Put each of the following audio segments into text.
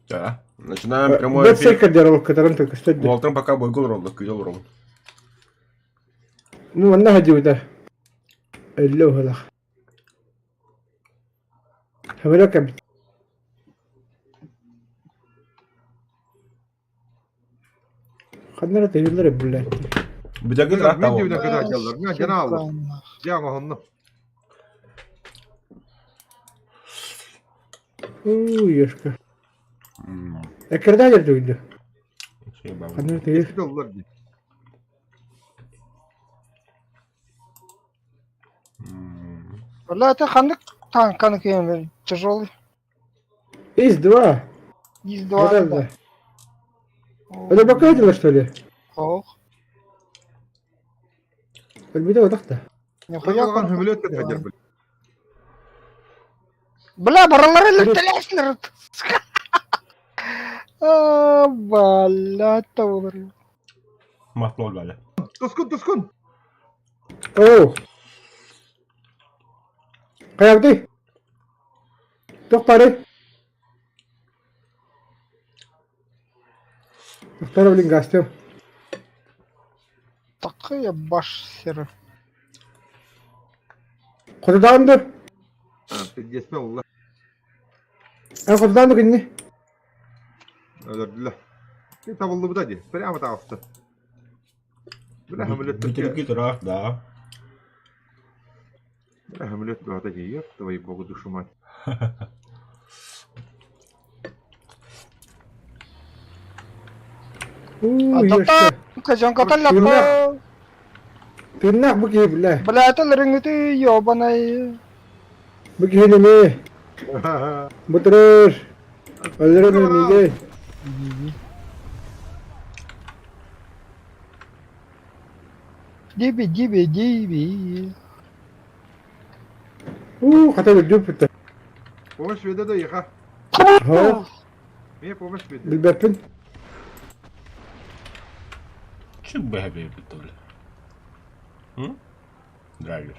Да. Начинаем прямой эфир. Уолтан пока бойгол олороллор, кыйа олоробун. Ну, манна хадьыбыта. Өллө уһулах. Хөмөлө кэбит. Ханна эрэ тыһыыллар эбиллээччи. Бүдэгин Мин ыраах дьүнэ кыдаачаллар. Мен дьана аллар. Дьэ оҥоһунну. Уу, ёшка. Эккирдээ дьэ Ханна эрэ тыһыыр. Доллар дии. Бля, это ханнык танканы киэмэр тяжелый. ИС-2. ИС-2. Да, да. Это пока видела, что ли? Ох. Өлбүтэ отахта. Нихуя Улахан хөмөлөт кэтэ бил. Бля, баралар электелээслер. А, бля, тавлар. Матлол бля. Тускун, тускун. Оо. Хайабытый? Туох баарый? Второй, блин, гастым. Такая баш сера. Хотудаан dur. Пиздеспе улла. Эн хотудаан dur кинини. Өлөрдүлэр. Ти табыллыбыта дии. Прямо таҕыста. Бля, самолет Бүтүргү тураах, да. Бля, самолет бөҕөтө дии. Ёб твою богу душу мать. Уу, ёшка. Казанкаталлаппа. Тыыннаах бу киһи, бля. Бля, это ларыҥыты ёбаный. Бу киһини эмиэ. Бу турар. Өлөрөн эмиэ. Диби, диби, диби. Уу, хата үрдүк Помощь веде да иха. Ха, Мне помощь веде. билбэппин. Чүк бэһэ биэрбит бля. М? Драйвер.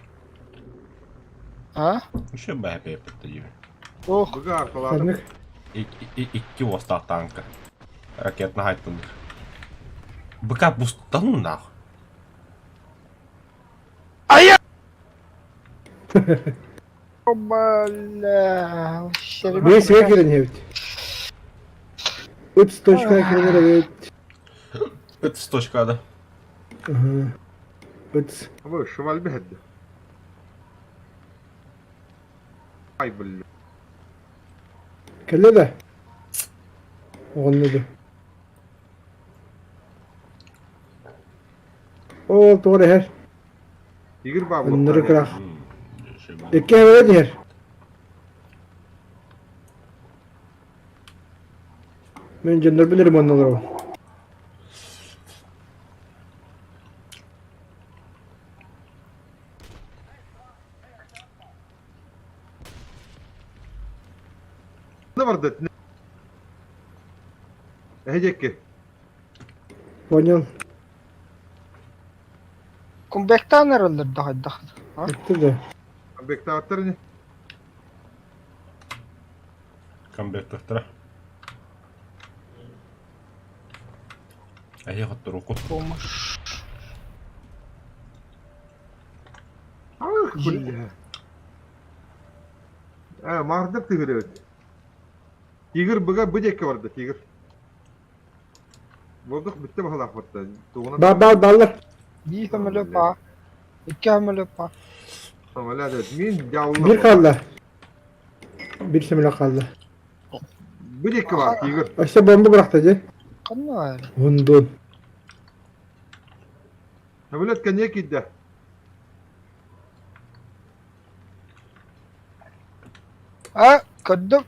А? Еще бэһэ биэрбит диибин. Ох, Быга аркалаатым. Ханнык. Икки уостаах танка. Ракетно хайтыныр. Быка бустану нахуй. Ая! Бля, Бэйэ сигэ киирэн иһэбит. Ыт точка киирэн эбит. Ыт точка да. Ага. Ыт. Вы шваль бэһэрдэ. Ай, бля. Кэллэ да? Оҕонно да. Ол тоҕо иһэр? Игорь Павлов. Ынныры кыраах. Икки эбэрэ иһэр. Мен дьоннорбун ремонтнолоробун. Ne vardı? Эһэдьэкки. Понял. Кумбектаан эрэллэр да хайдах? А? Это да. Камбектааттар не? Камбектахтара. Эһи хотторуку. Помощь. Ах, бля. Э, мардык тыгырыт. Тигр быга бу диэки барда, тигр. Воздух бүттэ баһылаах барда. Тугунан Ба ба баллар. Биир көмөлө па. Икки көмөлө па. Самолет мин дьаулла. Бир хаалла. Бир семеле хаалла. Бу диэки бар, тигр. Өссө бомба бырахта дьэ. Ханна баар? Ундун. Самолет кэнниэ киирдэ. А, көрдүм.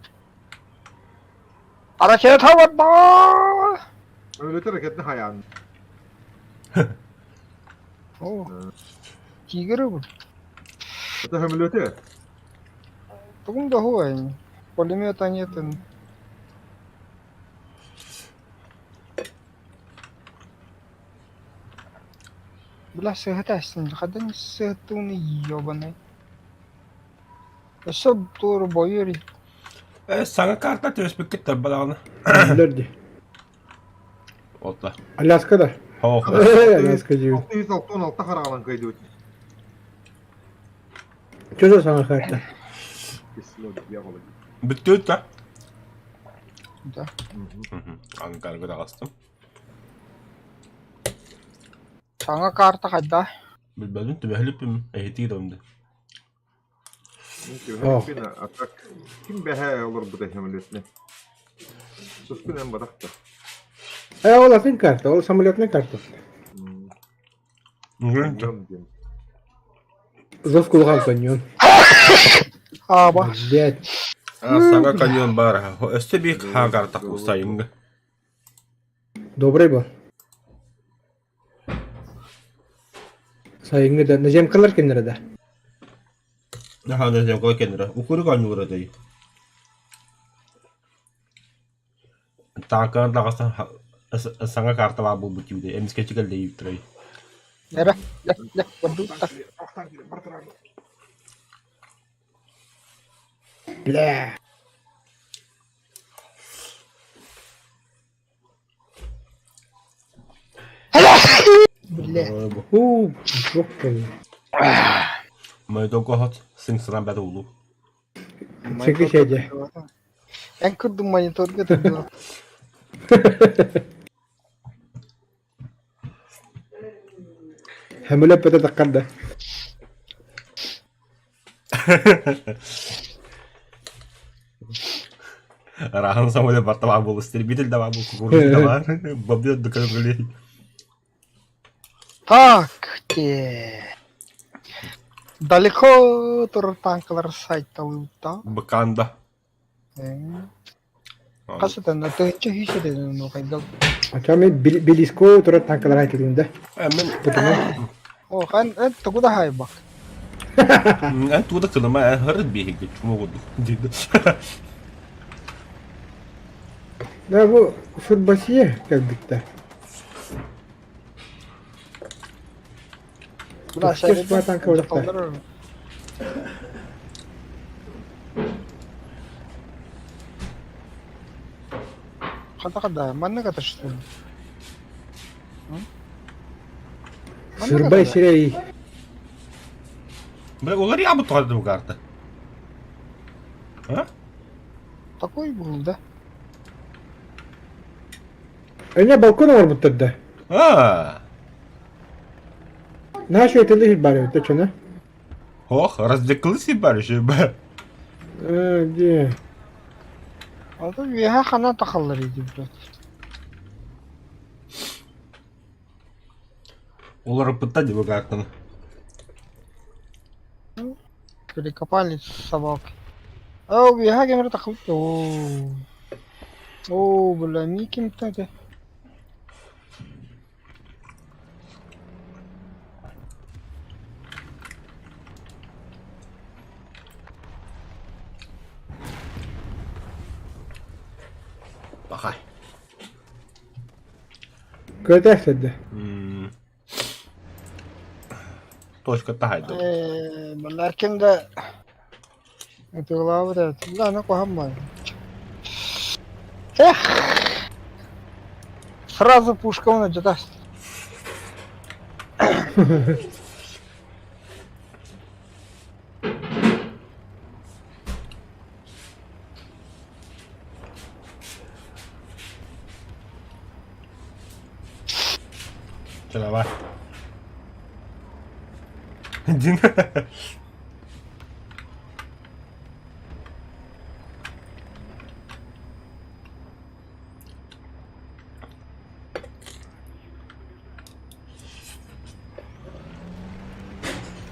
Ракета барда! Самолеты ракетны хайаан. О, тигры бу. Это самолеты. Тугум да хуай. Пулемета нет. Бля, сыһыта хадан сыһытууну ёбаный. Өссө туору бойор. Саҥа карта түбэспиккит тарбадаҕына. Билэр дии. Отла. Аляска да? Хоох. Аляска диибин. 666 хараҕынан кыайдыбыт. Чё за саҥа карта? Бүттүбүт да? Да. Ангарга таҕыстым. Саҥа карта хайда? Билбэтим түбэһилиппин эһитии да. А так ким бэһэ олорбута самолетне? Суспун эн батахта. Ол атын карта, ол самолетная карта. Зов кулган каньон. Аба. Блядь. Саҥа каньон баар. Өссө биир хаа карта кустайыҥҥа. Добрый был. Сайыҥҥы да наземкалар кэннэрэ да? Аха, наземкалар кэннэрэ. Укурик оонньуулара этэй. Таакканан таҕыстан саҥа карта баар буолбут диибит эмискэччи кэллэ диэбиттэрэй. Эрэ, лэ, лэ, барду, так. Бля. Бля. Уу, суох кэллэ. Мойдогоһот сыҥсынан бэт улуу. Сыҥкы чэйдэ. Эн курдук мониторга турдула. Хөмөлөппөтө таххар да. Рахан самолет бартабаа буолустер битил да баа бу кукуруза да баар бабдыат дукале Так, те. Далеко турар танкалар сайталыытта. Баканда. Хас этэн тыһынча сүүс этэн хайдал. Ача мен Белиско турар танкалар айтылын да. Мен О, хан эн тугу да хайбак. Эн тугу да кыныма эн хырыт биһиги чума курдук диди. Да бу Фурбасия кэлбиттэ. Бля, танка олохтар. Хата хада, манна каташты. Сырбай сирей. Бля, олар я бы тугарды карта. А? Такой был, да? Эне балкон оҥорбуттар да? Аа. Наша этилли бар эбит чона. Ох, раздекылы бар еще ба. Э, где? Ата үөһэ хана тахаллар иди, блядь. Олар пытта деп картаны. Перекопали собаки. Оо, үөһэ кемер тахал. Оо. Оо, бля, ми ким-то Бахай. Көтөхтөрдө. Точка тахайды. Балар ким да Ытыгылаабыт эбит. Аны куһаммай. Эх! Сразу пушка уна дьата. Чэ, давай. Дин.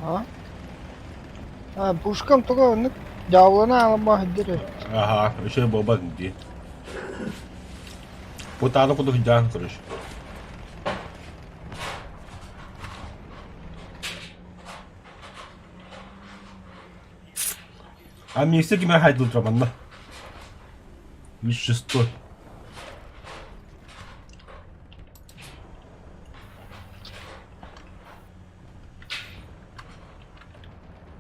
А? А, пушкам туга оннук дьаабылана аламмаа сылдьар Ага, еще буолбат дии. Путааны курдук сылдьаан короче. А миэстэ кимэ хайдыл манна? Вещество.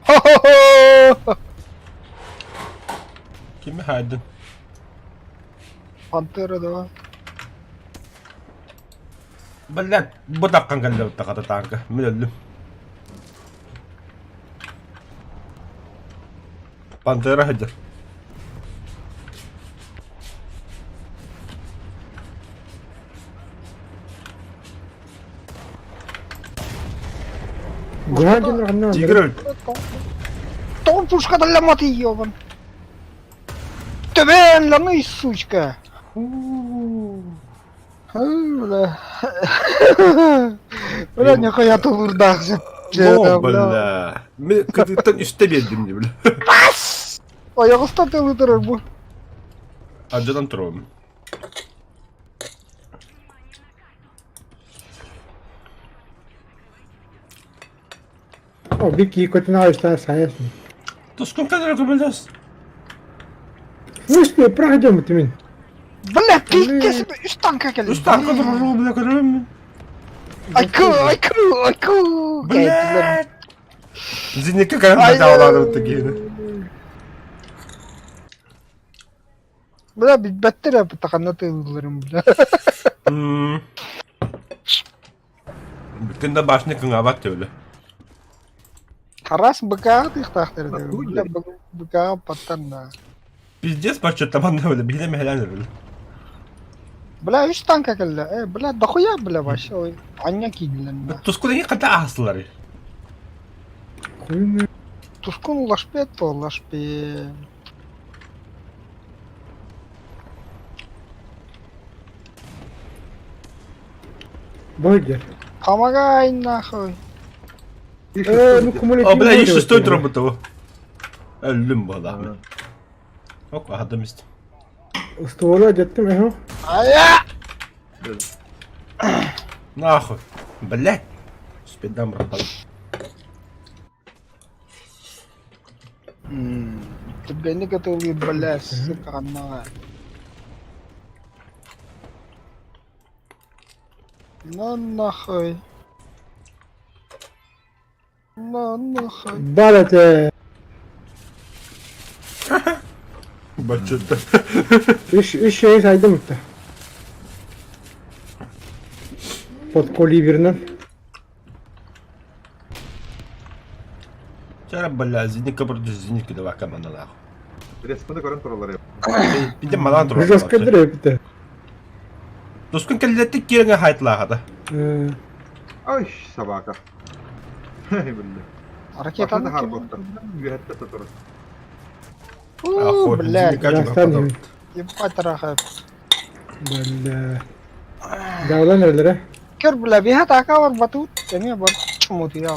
Хо-хо-хо! Кимэ? Хайдын. Пантера давай. Блядь, бу таххан кэллэ тахата танка. Мин өллүм. Пантера сылдьар. Тигр өлдө. Тоҕо пушка далламаты ёбан. Төбөн ланы, сучка. Бля. Бля, нихуя тулуурдаах О, бля. Мен кытыттан үстэ биэрдим дии, бля. Ойоҕостон тылы турар бу. Алдьатан туруом. О, Вики, хоть на сайесни. Тускун кадр көмөлөс. В смысле, пройдем ты мин. Бля, пиздец, үс танка кэллэ. Үс танка турар, бля, көрөм мин. Айку, айку, айку. Блядь. Зенитка кэлэн даалаабыт киһини. Бля, билбэттэр ээ, ханна тыылларын, бля. Бүтүн да башня кыҥаабат төбөлө. Харас быкааҕы тыахтаахтар этэ. Бля, быкааҕы паттан да. Пиздец баччаттаман да бля, биһине мэһэлээн өлө. Бля, үс танка кэллэ. Э, бля, дохуя, бля, вообще, ой, анньа киирдилэр. Тускун эҥин хата ааслар. Хуйня. Тускун лашпет по лашпет. Бойдер. Помогай нахуй. Э, ну кумулятив. О, бля, есть шестой дроп того. Өллүм буолаа. Ок, аһадым истим. Ствола деттим, эхо. Ая! Нахуй. Блядь. Спидам братан. Түргэнник ытылыыр, бля, сука, ханнаҕа. Ну нахуй. Ну нахуй. Балете. Баччата. Үш үш şey saydım da. Под колибернен. Чара, бля, зенитка против зенитки давай командалаах. Респаны көрөн тураллар. Питем малаан турар. Жестко дрепте. Тускун кэллэттик киэҥэ хайтлаахата. Ай, собака. Бля. Ракетаны харбаттар. Үөһэттэ турар. Фу, блядь, Растан. ебать рахат. Бля. Даулан эрэлэрэ. Көр, бля, биһа така бар батут, эмиэ бар чумутуя.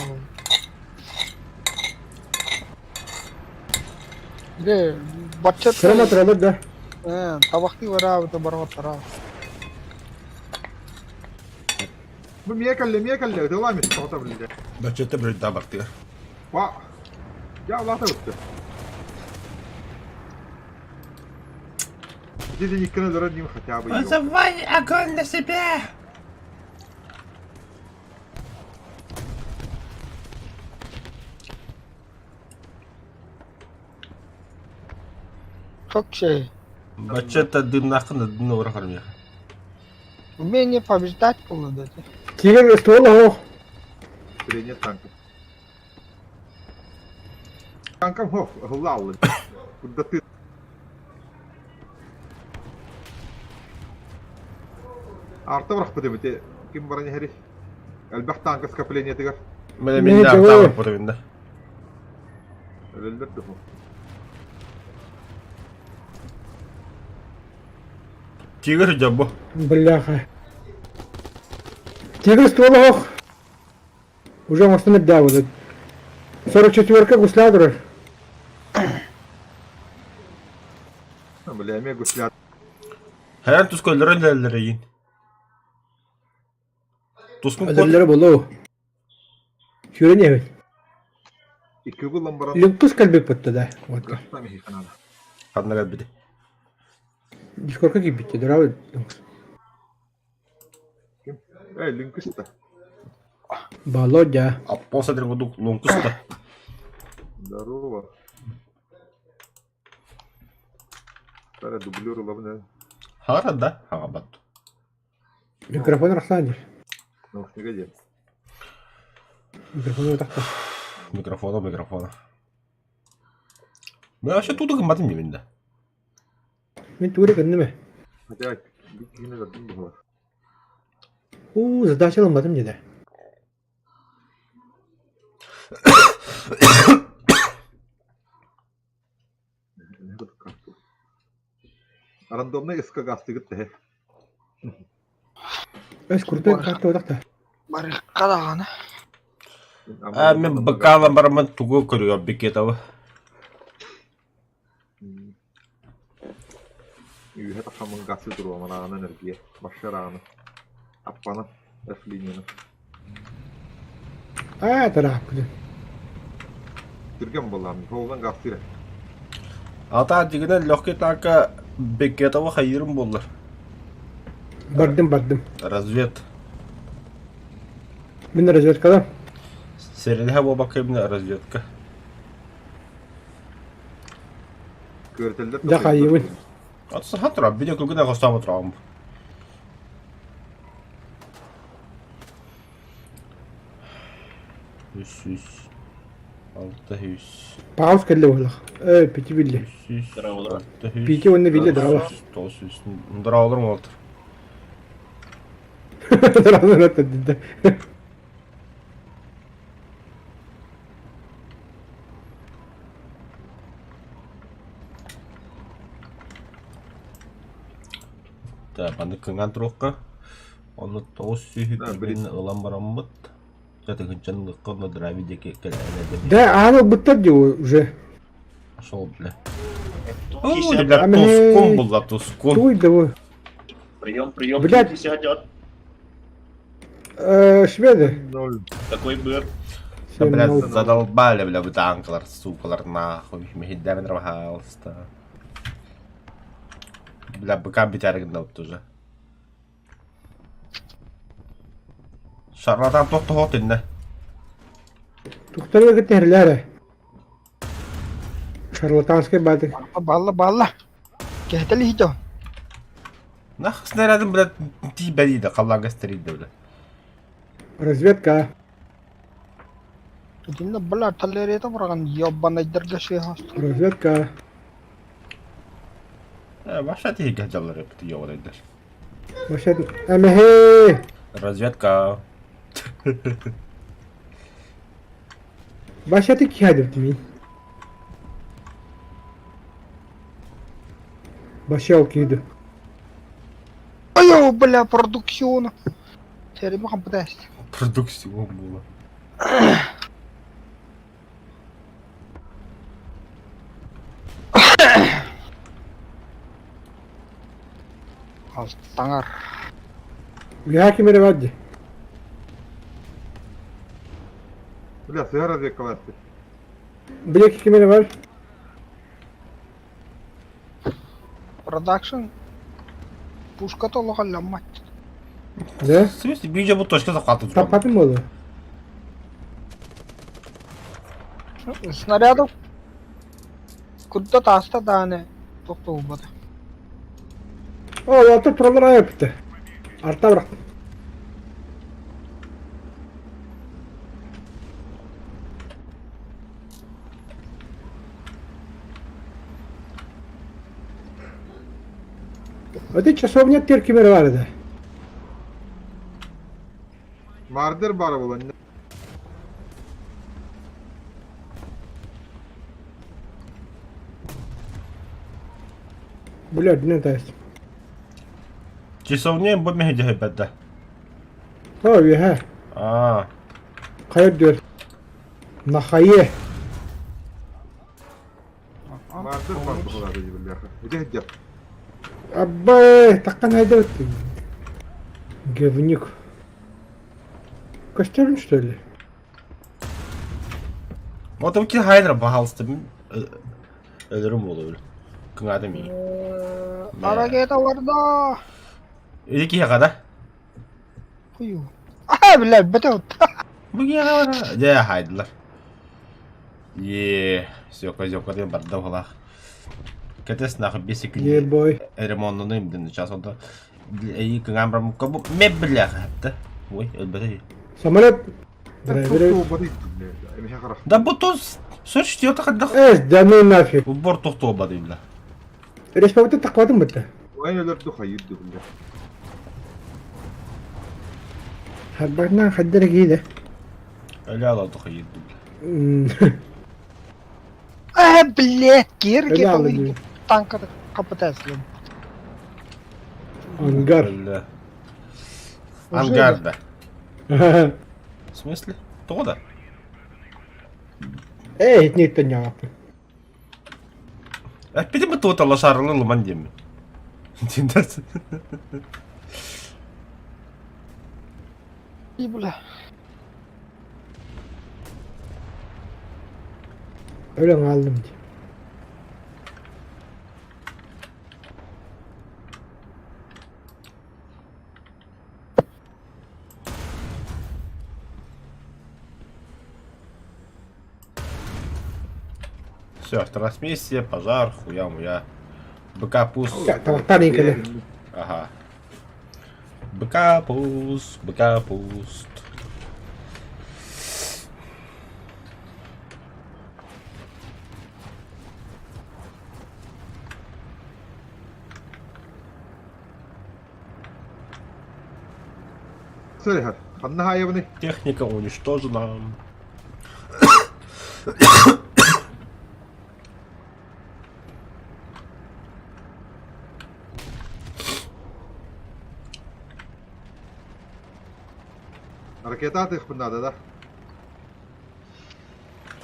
Де, баччат. Кырама туралар да. Э, табахты бараабыта барбаттара. Бу миэ кэллэ, миэ кэллэ, ытыалаам тоҕото биллэ. Баччата бирда бартыгар. Ва. Я улаата утты. Иди никканы өлөрөр ним хотя бы. Вызывай огонь на себя! Как чей? Баччата дымнахын дымна урахар миэхэ. Умение побеждать было, да. Тигр ствола ох. Средний танк. Танком хоп, лаллы. Куда ты? Арта барахпыт эбит, ким баран иһэрий? Элбэх танка скоплениетыгар. Мен мен де арта барахпыт да. Өлөллөр духу. Тигр дьобу. Бляха. Тигр ствола ох. Уже оҥостон эрдээ буолла. 44-ка гусля турар. Бля, эмиэ гусля. Хайан тус көллөрөн дэллэрейин. Тускун кот. Өлөллөрө буолуо. Сүүрэн иһэбит. Икки булан баран. Лүҥкүс кэлбит бутта да. Вот. Ханна кэлбити. Дискорка киирбит дурабыт. Эй, лүҥкүс да. Володя. Аппоса дергудук луҥкус да. Здорово. Бары дублер ылабын ээ. Хара да, хаҕабат. Микрофон арахсан диир. Наушнига диэн. Микрофону тахта. Микрофона, микрофона. Мен вообще туда гымматым дии да. Мин тугу эрэ гынным ээ. Хотя биир киһини көрдүм быһыылаах. Уу, задача ылымматым диэтэ. Рандомный СК-гастыгыт тэһэ. Өс крутой карта да. Барыахха даҕаны. А мен быкаалан бараммын тугу көрүөр бикетабы. Үөһэ тахаммын гасы туруоман ааҕынан эргийэ. Башар ааны. Аппаны. F линияны. Аа, тарааппыт. Түргэн буоллаҕым. Холунан гастыыр. Ата дигинен легкий танка Бекетова хайырым буоллар. Бардым, бардым. Развед. Мин разведкалар. Сэрилэһэ буолбакка именно разведка. Көртеллер Дьэ хайыбын. Атсаха турар, видео күлгүнэ хостоом тураҕым. Үс үс алта үс Паус кэллэ буоллах. Э, пяти билли. үс үс алта үс Пяти уонна билли дрова. тоҕус үс дровалар уолтар. Дрова дидэ. Так, аны кыҥаан туруохха. Онно 900 күн ылан бараммыт. Тыһыынчаны ылыахха, онно драви диэки кэлэн Да, аан ылбыттар дии уже. Шел, бля. Ой, бля, тускун булла, тускун. Туй да вы. Прием, прием, Блядь. сядет. Шведы. Какой быр? Да, блядь, задолбали, бля, вы танклар, сукалар, нахуй. Мехиддамин пожалуйста. Бля, быка битәргин тоже. Шарлатан тохтоһот иннэ. Тухтарга кэтэһэллэр Шарлатанскай бааты. Балла балла. Кэһэтэлиһи дьон. Нах снарядын, блядь, тиийбэдиидэ, халлааҥҥа стерийдэ, бля. Разведка. Итиннэ бля артиллерията быраҕан ёбанайдарга сыһаастар. Разведка. Э, вообще тиһигэ дьаллар эппит ёбанайдар. Вообще, эмэһээ! Разведка. Вообще ты киһи мин. Вообще ол киһи Ой, бля, продукциона. Тереми хампытаст. Продукцион була. Алтаҥар. Үөһээ ким эрэ баар дии. Бля, сыһар разведкалаасты. Били ким эрэ баар. Продакшн. Пушката олох ламмат. Да? В смысле, видео бу точка захвата Таппатым буолуо. Снарядов курда тааста дааны тохтолбата. О, уолаттар тураллар аайа эппитэ. Арта бырахтым. Ити часовня тир ким эрэ баар этэ. Мардер баара буолан. Бля, үрдүнэн таайыстым. Часовня бу меһдьэһэйбэт да. О, үөһэ. Аа. Хайа үрдүгэр. Нахайе. Мардер баар быһыылаах дии биллээхэ. Ити сылдьар. Аббай, таххан хайдабыт. Говнюк. Костюм, что ли? Вот там ки хайдра пожалуйста. Өлөрүм буолуо өлө. Кыҥаатым миигин. Ракета барда. Ити киһиэхэ да? Хую. Аа, бля, бөтө. Бу киһиэхэ бара. Дьэ, хайдылар. Е, Сёка, Сёка диэн барда уһалаах. Кэтэс нахуй 5 секунд Ебой. ремонтunu дин сейчас онто эйи кыҥаан бараммыкка бу мебелях хатта. Ой, өлбөтө. Самолет. Драйвер. Да бу тос 44 хайдах Э, да ну нафиг. Бор тохтуобат бля. Республика тахватым бытта. Вайн өлөрдү хайырды бля. Харбарынан хаддара кииде. Өлө алады хайырды бля. Э, блядь, кир Өлө алды. Танка капытаслым. Ангар. Өлө. Ангар да. В смысле? Тоҕо да? Эй, итниттен яаппын. Эппитим бу туота лошарылы луман диэммин. И, бля. Өлөн хааллым дии. Все, трансмиссия, пожар, хуя-муя. БК пуст. Табахтаан иин кэлэ. Ага. БК пуст, БК пуст. Сөрүһэр. Ханна хаайабыный? Техника уничтожена. Ракета атыахпын наада да.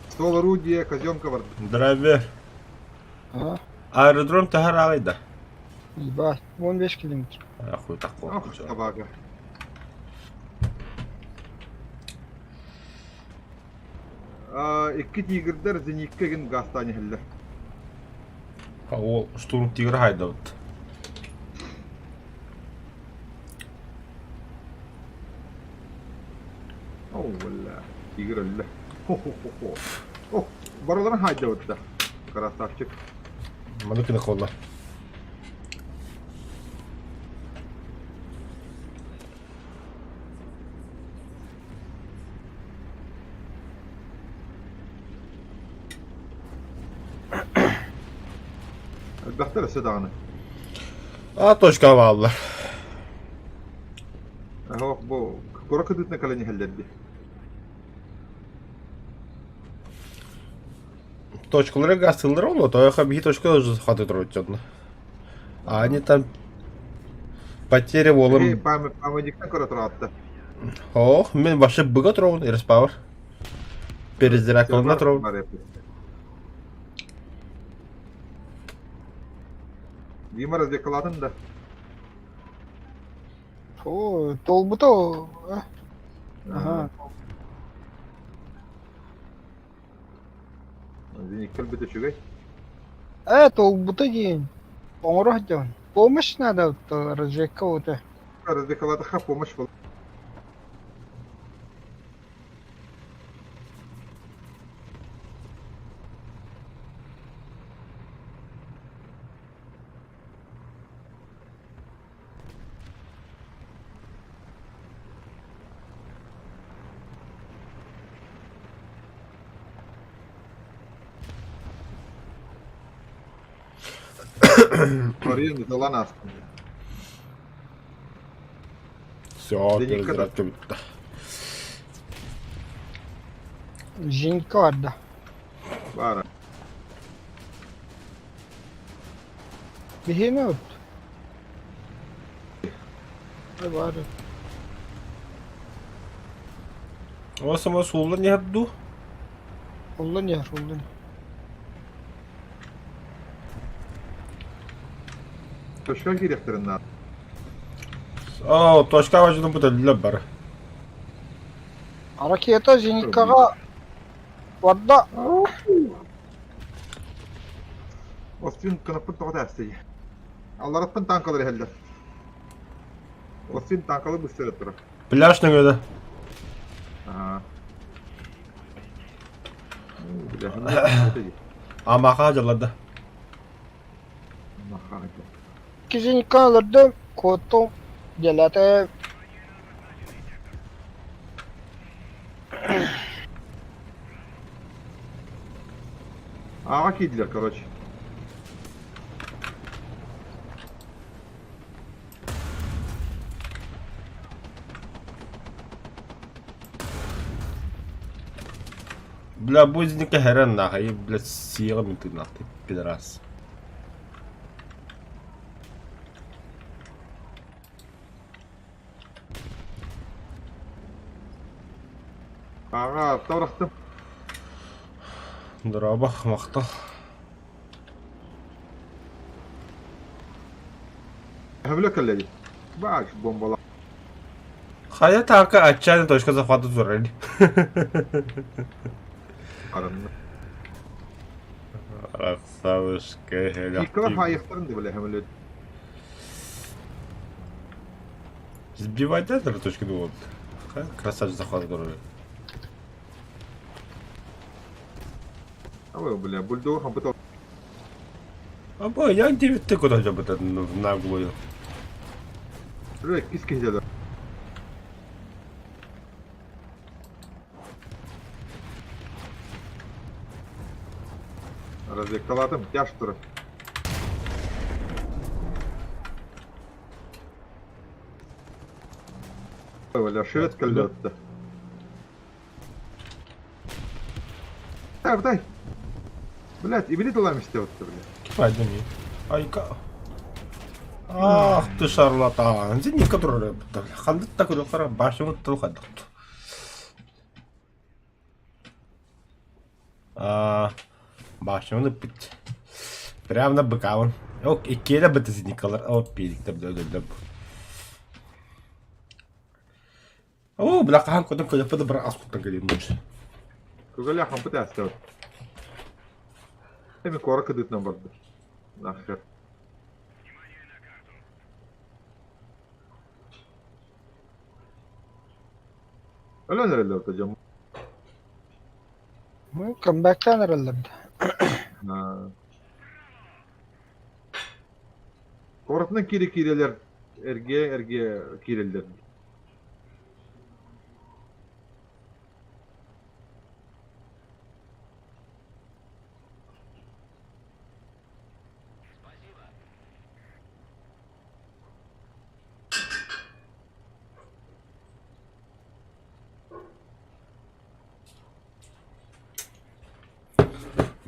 Ствол орудие, казенка бар. Драйвер. Ага. Аэродром таһар аҕайда. Ебать, 15 километр. Ахуй так Ох, табака. Икки тигрдэр зениккэ гин гаастаан иһэллэр. Ол штурм тигр хайдабыт. Оо, бля, тигр өллө. Хо-хо-хо-хо. О, барыларын хайдабыт да. Красавчик. Маны кына холла. Элбэхтэр өссө даҕаны. А точка бааллар. Оһох бу кура кытыытына кэлэн иһэллэр дии. Точкалары гастыллар ол, то биһи точка уже хаты туруччатна. А они там потери волым. Памятниктан көрө тураатта. Ох, мен вообще быга турабын, Респауэр. Перезиракалына турабын. Дима развекалатын да. О, толбута о. Ага. Зениккел бит үчүгэй. Э, толбута диэн. Оҥоро сылдьабын. Помощь надо, разведка вот. Развекалатыха помощь был. Аренда ылан ааспын. Все, Зенитка перезарядка бүтті. Зенитка барда. Баара. Биһиэнэ от. Бар. О, само сууллан иһэр дуу? Уллан иһэр, уллан. Точка киириэхтэрин наада. О, точка бажыны бүтэллэр бары. Ракета зениткаҕа барда. Остин кынаппын тоҕо тээстэй. Аллараттан танкалар иһэллэр. Остин танкалы быстыра турар. Пляж нөҥүөдэ. Аа. Амаха дьалларда. Хаһыта. Кизинка өлөрдүм, куоттум, дьэлэтэ. Ааҕа киирдилэр, короче. Бля, бузник херен нахай, блядь, съела ты нахуй, пидорас. Аҕа, торохтум. Дорообо, махтал. Хөбүлэ кэллэри. Бааш бомбала. Хайа таака отчаянная точка захвата турель. Арынна. Красавушка, Иккала хаайыктарын да билэ хөмөлөт. Сбивать да, точки вот. Красавчик захват турель. Ой, бля, бульдог хампыта. Або я 9 ты куда бы в наглую. Бля, киски где Разведкалатым, тяж турар. Бля, швед кэллэ Дай, дай. Блядь, ибили тылам исте блядь. Пойдем. Айка. Ах ты шарлатан. Зенитка которая ханды такой хара башымы тыл хадык. А башымны пит. Прямо на быкавын. Ок, иккиэлэ быты зеникалар. О, пириктер дөдөлдөм. О, бля, хаан кодом көлөппө да бар аскуттан кэлин муч. Көгөлө хампыт әстә. Эми кора кыдытынан барды. Нахер. Өлөн эрэллэр дьон. Камбэктаан эрэллэр да. Коратынан кире кирелер эрге эрге киреллер.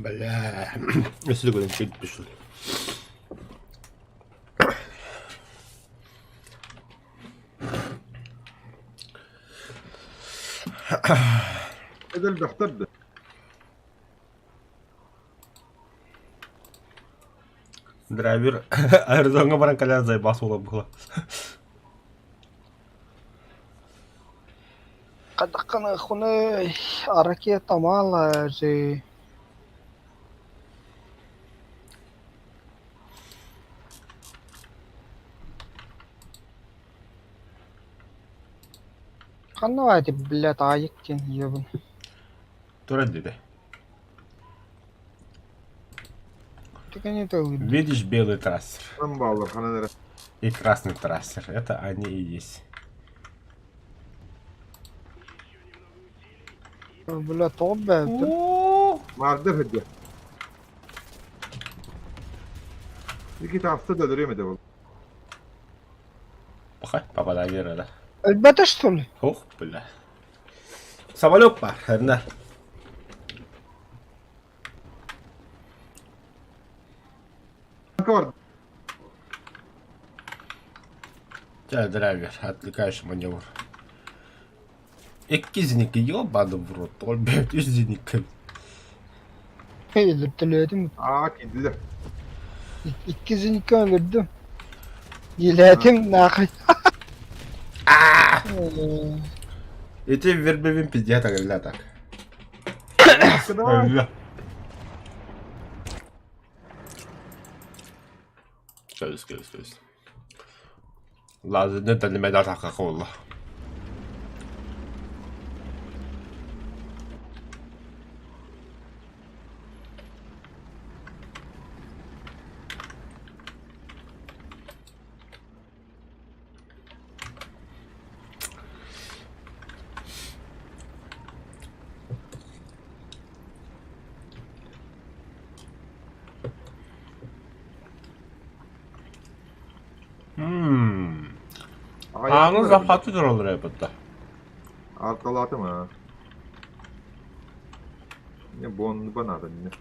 Бля. Өссө да көрөн кэлбит Эдэл бөхтөр да. Драйвер аэродромҥа баран кэлэн зайбас буола буола. Хадаххана хуны ракета мало же. Ханна эти, блядь, аайык диэн ебан. Туран диде. Түгэни тылыыр. Видишь белый трассер Ханан баалар, ханан эрэ. и красный трассер. Это они и есть. Бля, тоҕо бэйэтэ. Маардар хыдьа. Ики таахса да өлөрүөм этэ бол. Пока попадание рада. Өлбөтө что ли? Ох, бля. Самолет бар, херна. Танка бар. Тебя драйвер, отвлекающий маневр. Икки зенитка, ебаный в рот, ол блядь, үс зенитка. Өлөртөлөөтүм. Аа киирдилэр. Икки зенитка өлөрдүм. Диэлээтим нахуй. Эти вербевин пиздец, так, так. Давай. Бля. Кэс, кэс, кэс. Лазерный дальномер тахха Ааны захваты тураллар эбит. Аркалаатым аа. Не бонба надо не.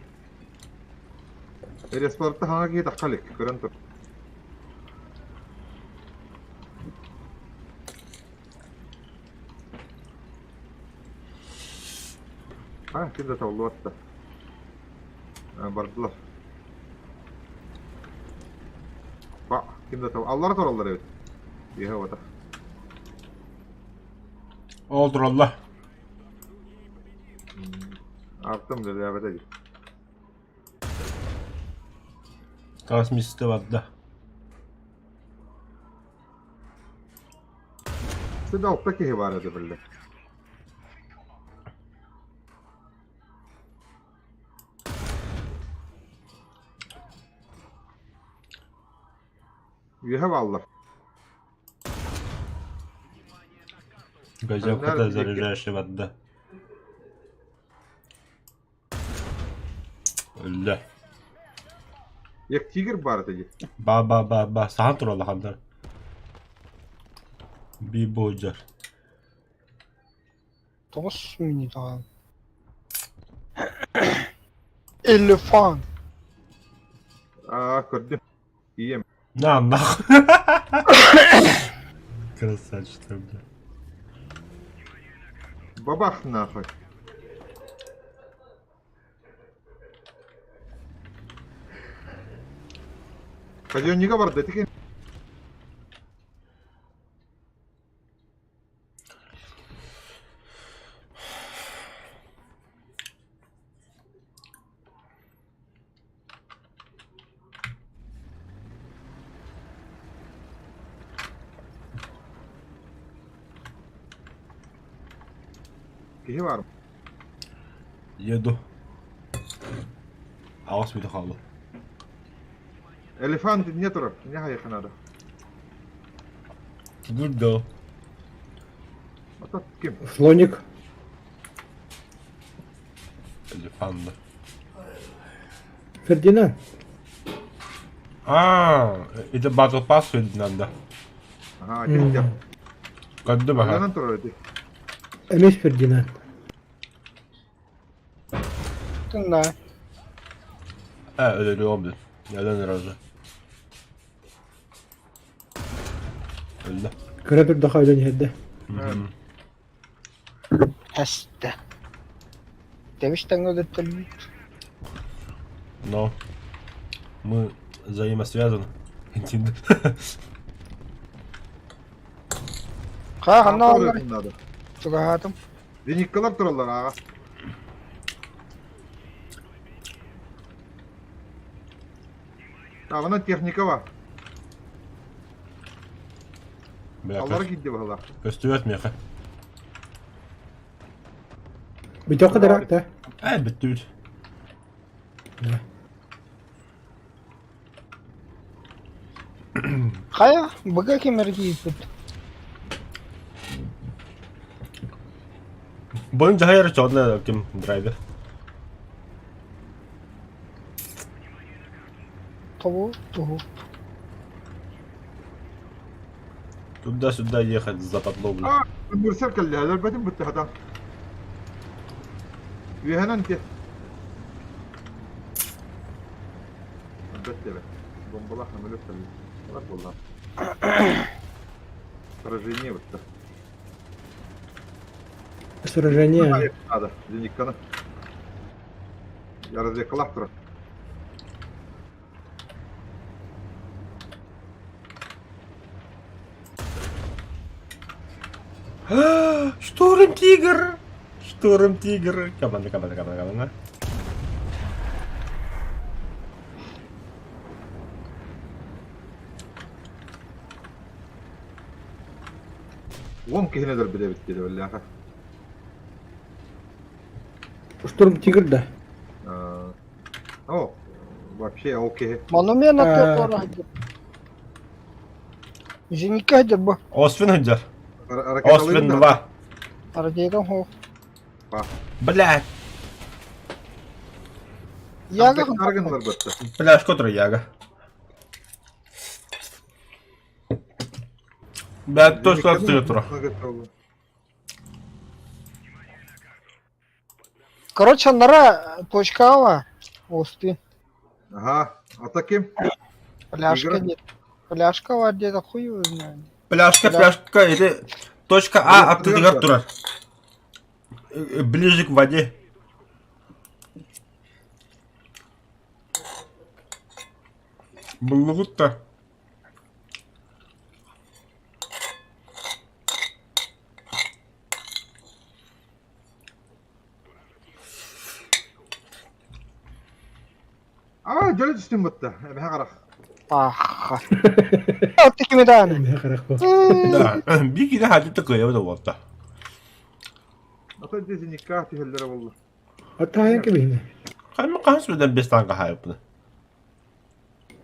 Респорта хаҥа киһи тахха илик, көрөн тур. А, ким да толлуотта. Бардылар. Ба, ким да тол... Аллара тураллар эбит. Иһэ ота. Ол тураллар. Артым үлэлээбэтэ дии. Таас миэстэ барда. Сюда алта киһи баар этэ биллэ. Үөһэ бааллар. Газелката заряжающая барда. Өллө. Як тигр баар этэ дии. Ба ба ба ба саһан турар улаханнар. Би боджар. Тоҕус минутаҕа. Элефант. Аа көрдүм. Ийэм. На нахуй. Красавчик бля. Бабах нахуй. Казеннига барда тики. Киһи баар. Еду. Аҕыс мүнүүтэ хаалла. Элефант инньэ турар. Инньэ хайыахха наада. Тимур да. Ата ким? Слоник. Элефант да. Фердинанд. А, это Battle Pass Фердинанда. Ага, ким Көрдүм аха. Ханан турар ити. Эмиэ Фердинанд. Да. Э, өлөрүөҕүм дии. Өлөн ыразы. Өллө. Кыра турдаха өлөн иһэрдэ. Эстэ. Тэбис тэҥҥэ өлөттөрбүт. Но мы взаимосвязаны. Хаа ханна Артур оллар? надо. Чугаһаатым. Зениккалар тураллар ааҕа. Таҕынан техника бар. Бля, Аллара киирдэ баһылаах. көстүбэт миэхэ. Бүтүөххэ дара да. Ээ, бүттүбүт. Хайа, быга ким эргийбит? Быһын дьаһайар чоодуна ким драйвер. Тобу, туһу. Туда-сюда ехать западло, бля. А, Мурсер кэллэ, өлөрбөтүм бүттэ хата. Үөһэнэн те. Өлбөт диэбэт. Бомбалаах самолет кэллэ. Бар буолла. Сражение бүттэ. Сражение. Надо, зенитканы. Я разведкалаах турар. Штурм Тигр! Штурм Тигр! Команда, команда, команда, команда. Уон киһини өлөрбүт эбит диэри биллээхэ. Штурм Тигр да. О, вообще ол киһи. Монумент аттыгар сылдьар. Зенитка сылдьар бу. Освин сылдьар. Освин 2. Ракета суох. Блядь. Яга Аргыннар бытта. Бля, что Яга? Бэт точка тура. Короче, анара точка Осты. Ага, а таким? Пляшка нет. Пляшка var где-то хуй его знает. Пляшка, пляшка, это точка А аттыгар турар. Ближе к воде. Буллугут-то. Аа, дьөлө түстүм бытта. Эбэһэ харах. Паха. Ты кими дааны? Эбэһэ харах бу. Да, биир киһи хаадьыта кыайа да буолта. Ата дизиникка түһэллэрэ буолла. Атаайан кэбиһинэ. Хайма хаһан сүдэн бес танка хаайыппына.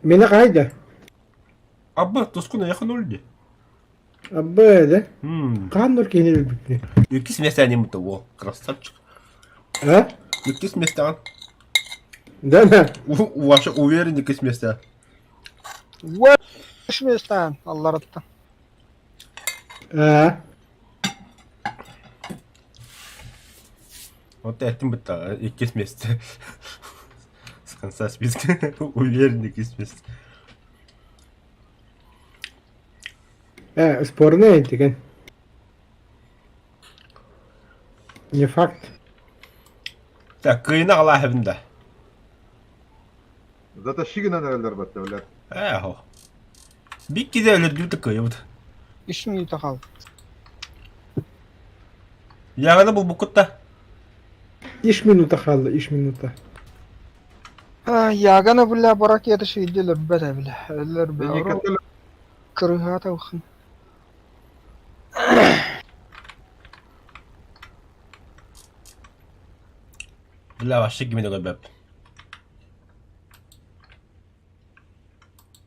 Мені қайда? Абба, тускун эйэхэн өлдү. Абба да? Хаан нур киһини өлбүппүнүй? Иккис миэстэни мутта уол. Красавчик. А? Иккис миэстэҕин. Да, да. Ваша уверен иккис миэстэ. Үс миэстээн аллараттан. А? Вот эттим бытта иккис миэстэ. С конца списка уверен иккис миэстэ. Э, спорный деген. Не факт. Так, кыйына алаһыбын да. Затащи гынан эрэллэр батта билэр. Ээ, Бикки де өлөрдүү кыйыбыт. Үс минута хаал. Яғаны булбуккут да. Иш минута хаалла, иш минута. Яганы бля бу ракета шүйдү өлөрбөт бля. Өлөрбө. Кырыһаата ухын. Бля, вообще кими да көрбөп.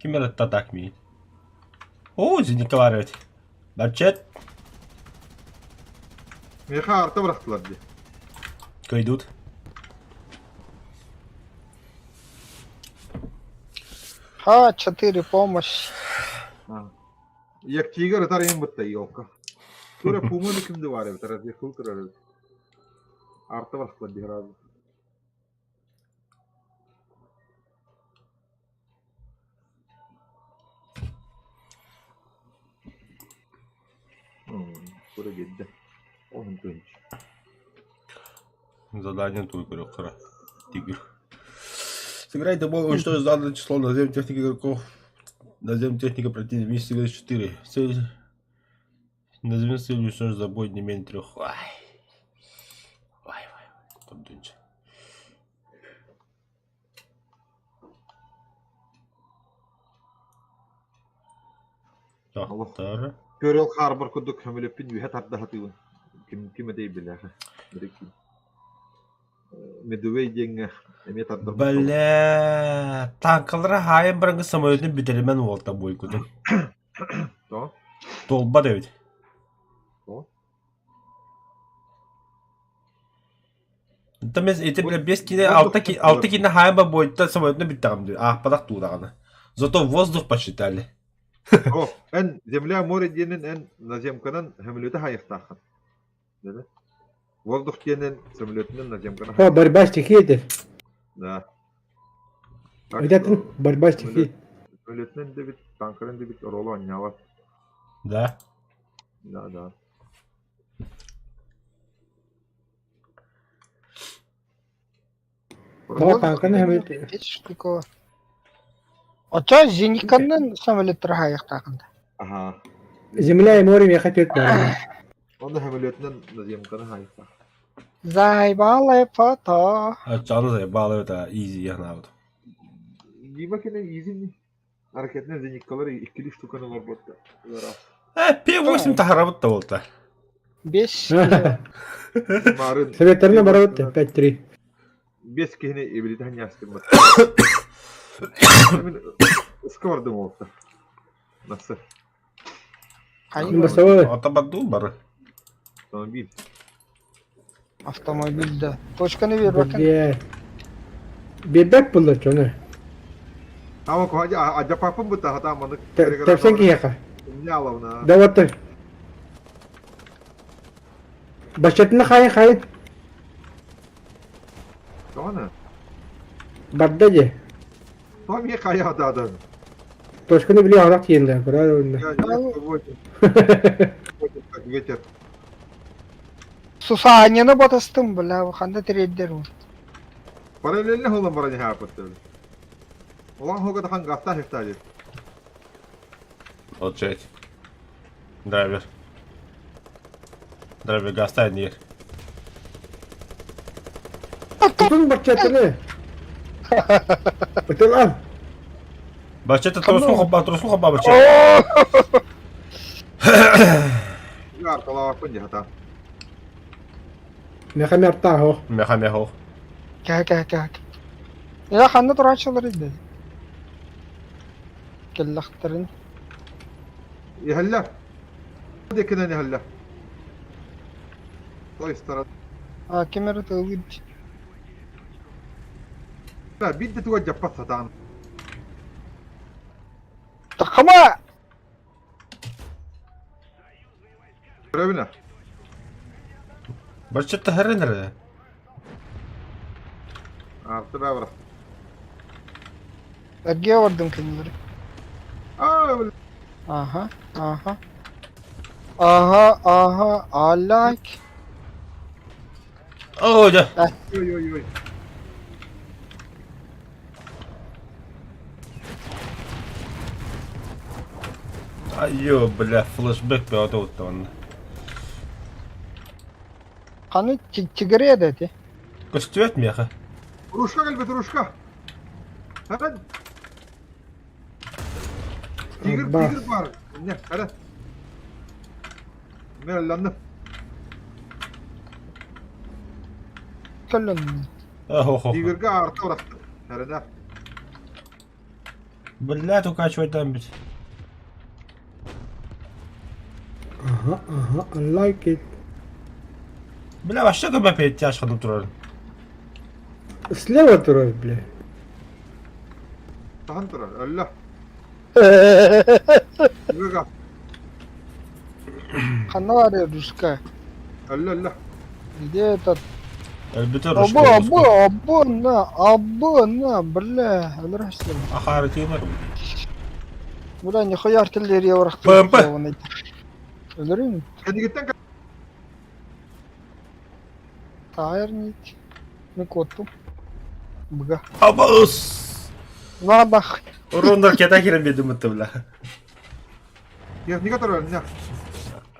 Ким эрэ так миин. Оо, зенитка баар эбит. Барчет. Миэхэ арта бырахтылар дии. Кыйдут. Ха, четыре помощь. Як тигр ытар иһин бытта елка. Тура пума да кимди бар эбит, разве кыл турар эбит. Арта бырахтылар дии разы. Тура биэрдэ. Оһун тыһыынча. Задание тут көрүөххэ Тигр. Сыграй домой уничтожить заданное число назем техники игроков. Назем техника противника вместе сыграть 4. Цель. Назови цель уничтожить за бой не менее трех. Ай. Ай, ай, Тордунча. Тахтар. Көрөл Харбор курдук көмөлөппүн үһэ тарда сатыыбын. Ким ким этэй билээхэ. Медовей диэҥҥэ эмиэ тардар. Бля, танкалара хаайан бараҥҥа самолетын бүтэримэн уолта буойкутун. То? Туолбат эбит. То? Там ити бля бес кине алта ки алта кине хаайан ба буойта самолетын бүттэҕим дии. Аахпатах туудаҕына. Зато воздух посчитали. О, эн земля море диэнин эн наземканан самолеты хаайыахтааххын. Воздух диэнин самолетунан наземканы О, борьба стихий этэ. Да. Этэтин борьба стихий. Самолетунан да бит, танканан да бит оруолу оонньообот. Да. Да, да. Тоҕо танканы самолет Штукова. Очо зениканнан самолеттар хаайыахтаахын да. Аха. Земля и море миэхэ түөрт баар. Онно самолетунан наземканы хаайыахтаах. Заебала фото. Оччоҕуна заебало это изи яхнаабыт. Дима кene изи Ракетнай зениткалар иккили штуканы олорбутта. Э, П8 таһарабыт да буолта. Бес Марын. Советтарына барабыт 5-3. Бес киһини эбилити ханньаастыммыт. Мин ыска бардым уолта. Насы. Басовой. Отобаду бары. Автомобиль. Автомобиль да. Точканы биэрбэккин. Бээ. Биэрбэт буолла чону. Ама куһаҕа адьаппаппын бытта хатаан маннык Тэпсэн киһиэхэ. Инняловна. Да вот. Баччатына хайын хайын. Тоҕо Барда дии. Тоҕо эмиэ хайаатаатан? Точканы били аҕалах тиийэллэр, правильно. Как ветер. Сусаанньаны батыстым, бля, ханна тириэрдэр ол. Параллельно холон баран иһааппыт. Улахан хога тахан гастаах ихтаали. Молчать. Драйвер. Драйвер гастаа нир. Тутун баччатыны. Ытылан. Баччата трослуха ба трослуха ба бачча. Арталаабаппын дьаһата. Меха мертаах. Меха мехо. Кэ кэ кэ. Я ханна турааччылар иде. Кэллэхтэрин. Иһэллэр. Диэкинэн иһэллэр. Той сторона. А ким эрэ тыалыыр. Биир да туга дьаппат сатаан. Тахама! Көрөбүнэ. Баччата хәрен эрэ. Арты бабра. Эргиэ бардым кинилэри. Аа, бля. Аха, аха. Аха, аха, I like. Оо, дьэ. Ой, ой, ой. Айо, бля, флешбэк бөҕөтө уттан онно. Ханы тигре да эти. Көстүбэт миэхэ. Рушка кэлбит, рушка. Хара. Тигр, Ба. тигр бар. Не, хара. Мен алланным. Көллөн. Охо. Тигрга арта барахтым. Харана. Блядь, укачивать бит. Ага, ага, I like it. Бля, вообще көмө тяжко турар. Слева турар, бля. Тахан турар. Алла. Тигрга. Ханна бар рушка. Алла, алла. Где этот? Элбите Абы, абы, абы, на, абы, на, бля, өлөрөсүн. Ахары тыынар. Бля, нихуя артиллерия барахты. БМП. Өлөрүн. Кэнигиттэн Тайр нить. Ну коту. Бга. Абыс! На бах. Урондар кета кирен бедим бітті, бля. Техника турар, не.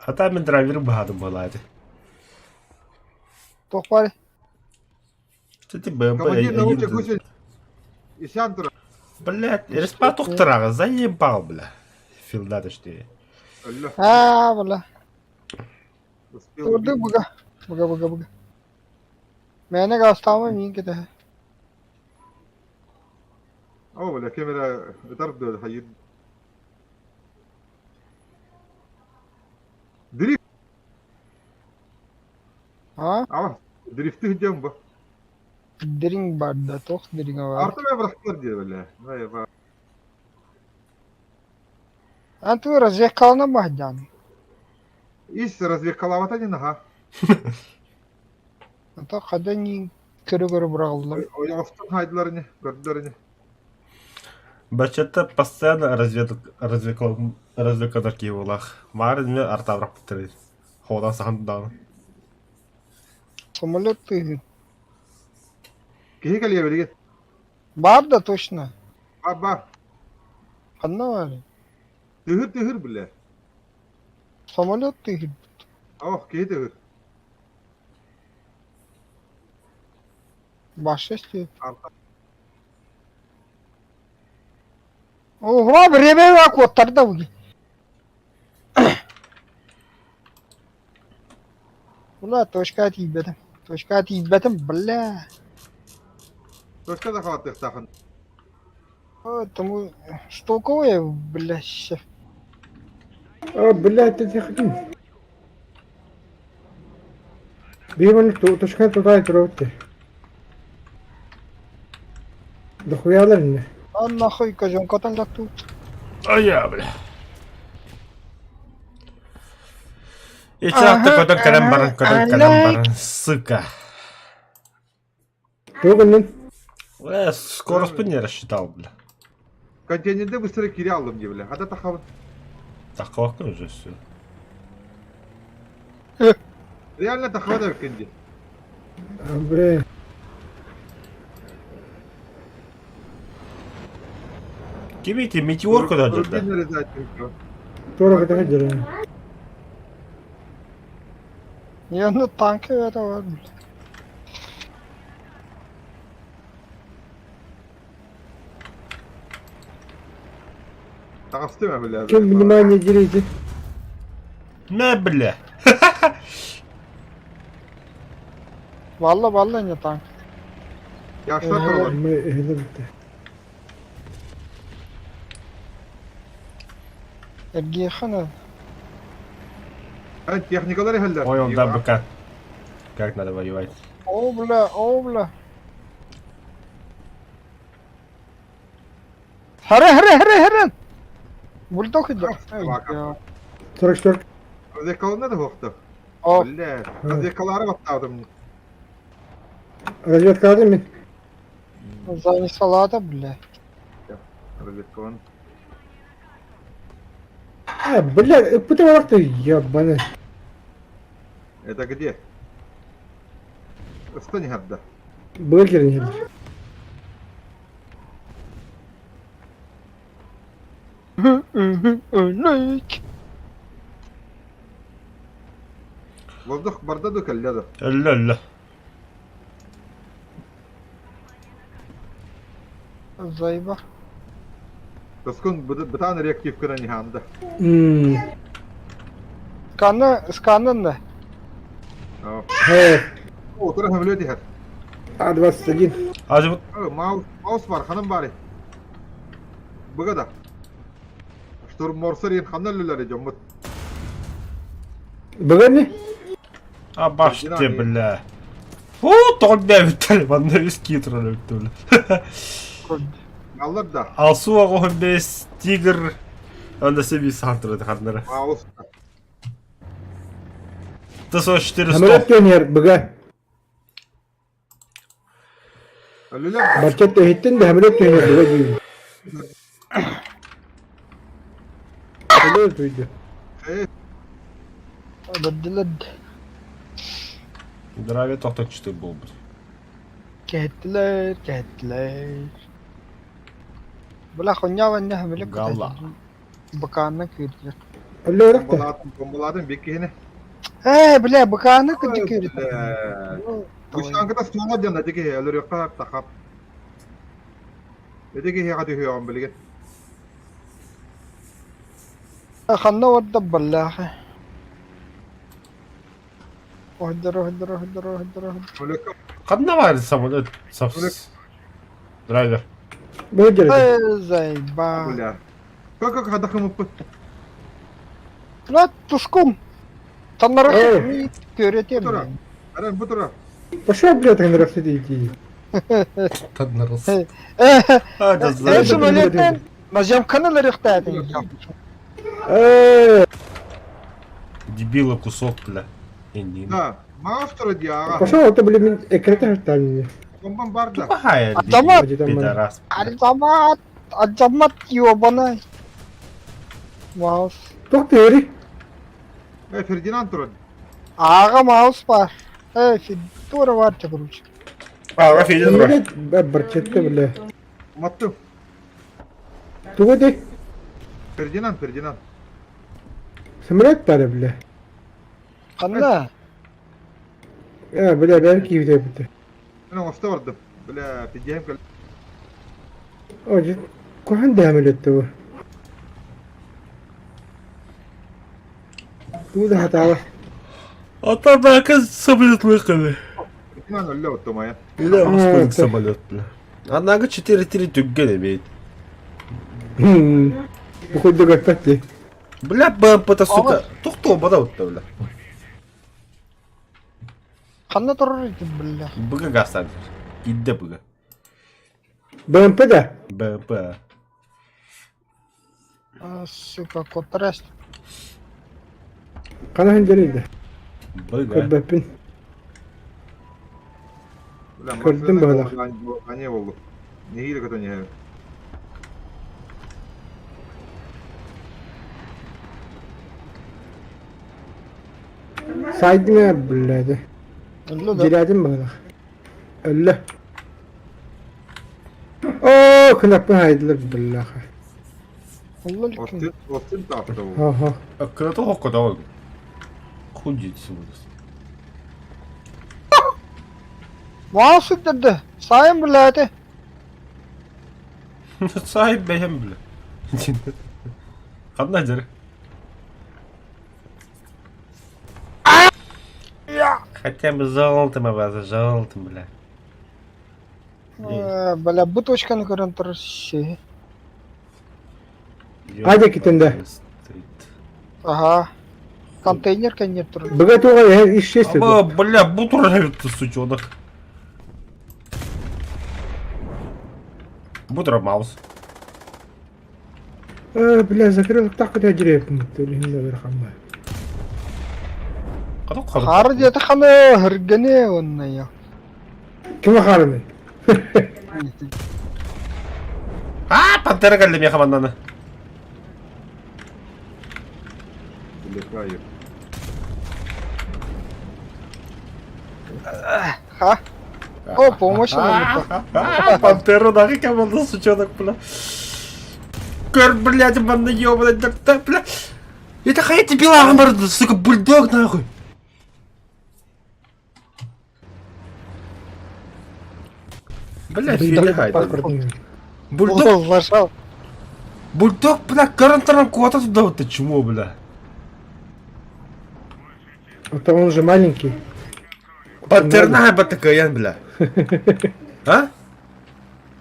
Ата мен драйвер бахадым болады. Тохпар. Кстати, БМП Командир науча гусель. Исян турар. Блядь, респа тухтырағы, заебал, бля. Филда точнее. Алла. А, бля. Успел Турду убить. бга. Бга, бга, бга. मैंने कहा астама мин кете. О, бля, камера ытар хайыр. Дрифт, А? а, дрифты идем ба. Дринг барда, тох дринг бар. Арты бе бырахтар дии, бля. Мэ, ба. А ту развекална бахдян. Ис развекалавата не наха. А то хада не көрө-көрө бырагыллар. Ойоҕостон хайдылар ини, көрдүлэр ини. Бачата постоянно разведка разведка киевалах. Марын мен артабрак бітіреді. Ходан сахан дааны. Самолет ты. Киһи кэлиэ билигин. Бар да точно. Ба ба. Ханна бар. Тыһыр тыһыр бля. Самолет ты. Ох, киһи тыһыр. Башести. Арта. Ого, время куоттарда буги. Бля, точка тиийбэтим. Точка тиийбэтим, бля. Точка да хааттыахтаахын. Тому штуковая, бля, ща. А, блядь, ты хотим. Биир точка туда турар. Дохуялар ини. А нахуй козёнкотан тут. А я, бля. Ичаатта көтөн кэлэн баран, көтөн кэлэн баран, сука. Тугу гыннын? Скоростьпын не рассчитал, бля. Контейнерде быстро кире алдым дии, бля. Хата тахабын. Тахабаккын уже все. Реально тахабын эбиккин дии. Бля. Кимите, метеор куда дьарда? Туора көтө дьарда. Yanında tankı ver var. Таҕыстым ээ, бля. Кем внимание делите? На, бля. Valla valla ne tank. Yaşlar туралар. Мы эһилэ бүттэ. Эргиэхэ Техникалар иһэллэр. Понял, да, быка. Как надо воевать. О, бля, о, бля. Хара, хара, хара, хара. Бульдог идет. Собака. 44. Разведкаларына да хуохта. О, Бля, разведкалары баттаабытым. Разведкаларын мин. занесла бля. Разведкаларын. А, бля, ыппыта барахта, ебаный. Это где? Ыстан иһэрдэ. Былыр кирин иһэллэр. Өлөк. Воздух барда да кэллэ да. Өллө, өллө. Зайба. Тоскун бытаан реактив гынан иһаанда. Мм. Сканы, сканын да. Э, Отура хөмлөт иһэр. А21. Азимут. Маус, маус бар, ханан бары. Быга да. Штурморсор ен ханан өлөлөр дьоммут. Быга не? А баште, бля. О, тоҕо бүттэр, манна үс киитр өлүктү, бля. Аллар да. Алсу оҕоһун бес тигр. Онда себе сантыр ханнара. Маус. Т-44 Самолет пионер, быга. Өлөлөр. Барчат өһүттэн да самолет пионер быга диибин. Өлөр туйду. Э, Бэрдилэр. Здравия тохточчуты буолбут. Кэһэттилэр, кэһэттилэр. Бля, хуйня вання бile Гала. Бакааны кыырдыр. Өлөр да. бомбалаатын, бомбалаатын бик киһини. Э, бля, бакааны кырдьык кыырдыр. Гущанката суоҥа диэн ити киһи өлөрүөххэ тахап. Ити киһиэхэ түһүөҕүм билигин. Ханна орда баллааха. Оһдор, оһдор, оһдор, оһдор, оһдор. Өлөккө Ханна баар самолет? Сапс. Драйвер. Быга дьэрэ. Э, зайба. бля. Как как хадахымыппыт. Ла тускум. Таннары Э. көрөтем. Тура. Аран бу тура. Пошел, бля, так на иди. Таднарыс. Э, А, да э, знаю. самолеттен наземканы лырыхтаатын. Э, Дебила кусок, бля. Индин. Да. Маус тура дии аҕа. пошел, это, блин, мин экрата хартаанньа. Бомбам бар да. Тупая. Автомат. Пидорас. Азамат, Азамат ёбаный. Маус. Туох тыырый? Э, Фердинанд тура. Аҕа маус бар. Э, Федора бар короче. А, Рафиэль тура. Блядь, барчетка, бля. Маттым. Тугу дии? Фердинанд, Фердинанд. Самолет баар, бля. Ханна? Э, бля, бэйэм киирбитэ эбитэ. Мин оҥосто бардым. Бля, пидиэм кэл. О, дьэ, куһаҕан да самолет тугу. Тугу да хатаала. А там оказывается самолет выехали. Фердинанд өллө оттомайа. Бля, А, сколько это- самолет, бля. Однако 4-3 тюгген имеет. Бу курдук эппэт дии. Бля, БМП-то, сука. Тухту бада вот бля. Ханна турар бля. Быга гасан. Идде быга. БМП да? БМП. А, сука, котрес. Хана сылдьарый да? Быга. Көрбөппүн. Бля, Көрдүм машина быһыылаах. Ане болду. Нэһиилэ көтөн иһэр. Сайдым ээ, блядь. Өллө да. Дьирээтим быһыылаах. Өллө. Оо, кынаппын хайдылар биллаха. Өллө иликкин. Остин, Остин таапта бу. Ага. Кырата хоккода Худить сегодня. Вау сүрдэрдэ. Сайын блядь. Сай бэйэм бля. Ханна дьэр. Хотя бы золотом вас, золотом, бля. Бля, бу точканы көрөн турар си. Айда китинде. Ага. Контейнер кэннир турар. Быга туга исчез. Аба, бля, бутур сучонок. Бутур маус. Э, бля, закрыл так это деревья. Хаар диэтэ ханы хырганы онна я. Ким хаарыный? А, пантера кэллэ миэхэ маннаны. Летаю. Ха? О, помощь нам Пантера нахуй команда, сучонок, бля. Көр, блядь, манна ёбаный, да, да, бля. Это хай тебе ламар, сука, бульдог нахуй. Бля, филя хайда. Бульдог, Лажал. бульдог, бля, карантаран куда туда вот ты чмо, бля. Это он же маленький. Пантерна хайба такая, бля. А?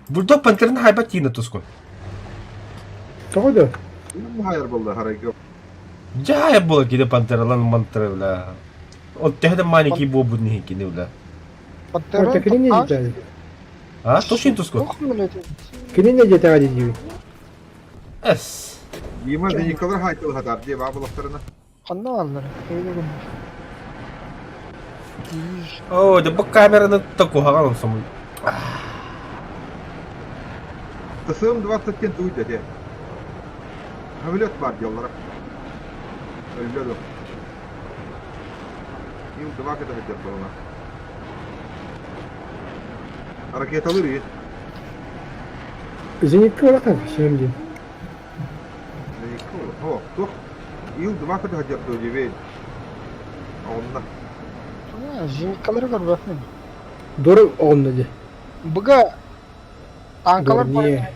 Бульдог пантерна хайба тина туско. Тоҕо да? Хайыр болды харайга. Дьэ буола кини пантералан мантра бля. От төһө да маленький буолбут кини бля. Пантера. Это кини не дедали. А? Точно туско? Ох, блядь. Кини не дедали диви. Эс. Дима Николай хайтыл хатар дии баабылахтарына. Ханна аллар. О, да бу камераны такуһаҕан самый. Тысым 27 туйда де. Самолет бар диоллара. Өллөдө. Ил два кета хэтер болна. Ракеталыр и. Зенитка улахан сиэм диэн. О, тух. Ил два кета хэтер дивей. Онна. Зениткалары көрбөпмүн. Дорог оҕунна дии. Быга танкалар Дор бар. не.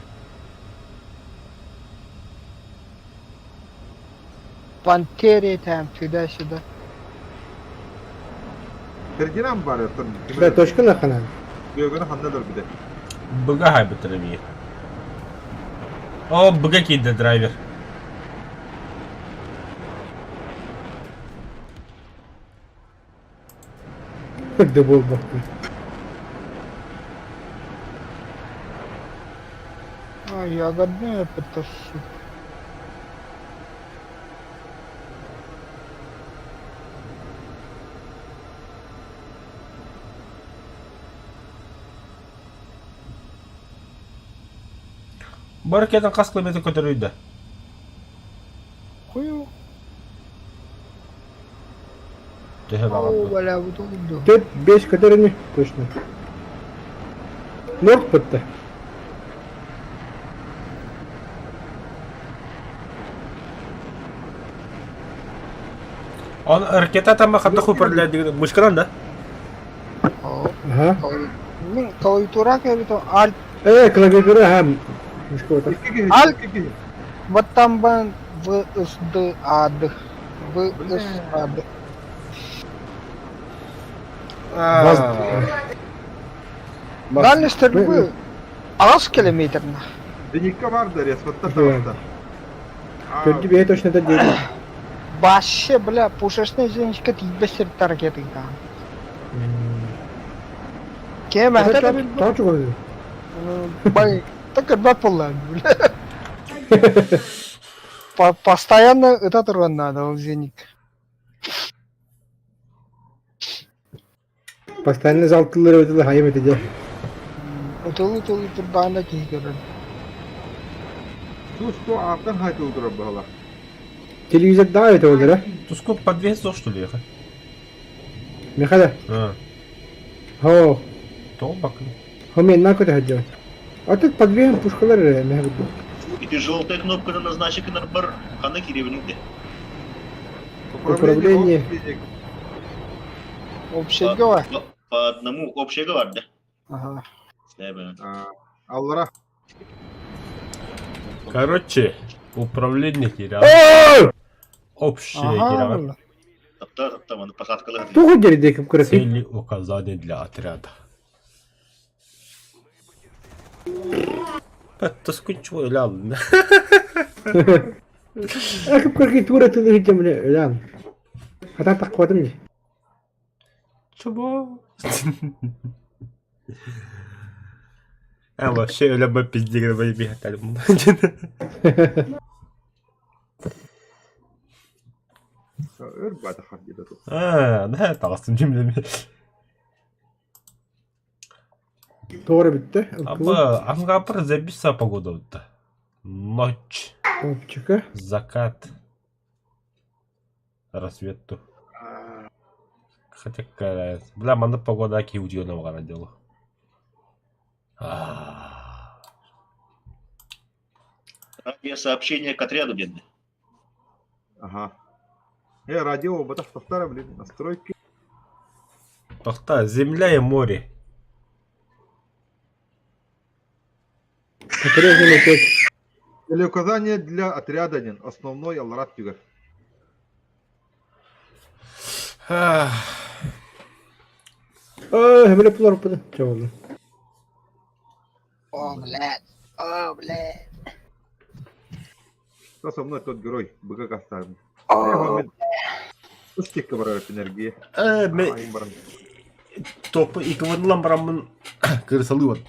Пантеры там туда-сюда. Фердинанд бар еттен. Да, точка лаханан. Бөгөнө ханнадыр биде. Быга хайбыттар эмиэ. О, быга киирдэ драйвер. Да буолбакка. А, ягодная потасу. Бу ракетан хас километр көтөрүйдэ? Хую. Төһө О, баҕарбыт. бля, вот угду. Төрт бес көтөрүнү точно. Норд бытта. Он ракета там хатта хуйпарлаа мышканан да? О, Ага. Мин клавиатура кэбито альт Э, клавиатура ха. Мышка вот так. Аль. Вот там бан В С Д А Д В С А Д. Дальность стрельбы 8 километр. Деникка бар да ресватта Да. тарта. Төрдү бэйэ точно это диэри. Вообще, бля, пушечная зенитка тиийбэт ракеты там. Кем это? Тоҕо чугас. Бай, так көрбөт буолла, бля. Постоянно ыта туран надо ол зенит. Постоянно залтылар эбэтэ хайым этэ дьэ. Ытылы-ытылы турдаҕына киһи көрөр. Туску ааттан хайтыл турар баһыла. Телевизордаах эбитэ буоллар, Туску подвес суох что ли ехать? Михаил. А, О, тоҕо бакын? хомин на көтө сылдьабын. А тут подвеһын пушкалар эрэ мэһэ курдук. Ити желтая кнопка на назначик бар хана киребин де. Управление. Общайга бар. По, по одному общая бар да. Ага. Аллара. Короче, управление терял. Общее Ага. терял. Тапта, тапта, маны посадкалар. Тугу дерде ким көрөсүй? Цели указания для отряда. Тускунчу лял. Ким көргө тура тылы сылдьам өлөм. Хата таххыбатым дии. Чего? А вообще өлө бы пиздигер бы бихаталым. Өр бата хардида тут. А, да, таҕыстым дьимлеми. Тоҕо бүттэ. Аба, ангапыр забиса погода вот. Ночь, Опчика. закат, рассвет ту. Хотя какая разница. Бля, манда погода аки удионова дело. А. Радиосообщение к отряду бедный. Ага. Э, радио батах повтора, блин, настройки. Тохта, земля и море. По-прежнему опять. Или указание для отряда один. Основной Алларат тюгер. Ах. Ой, бля, пулар пыды. Чё oldu? О, блядь. О, блядь. Что со мной тот герой? БК оставим. О, Устик барар энергия. Э, ме Айым баран. топы икванлам барамын кырсалы вот.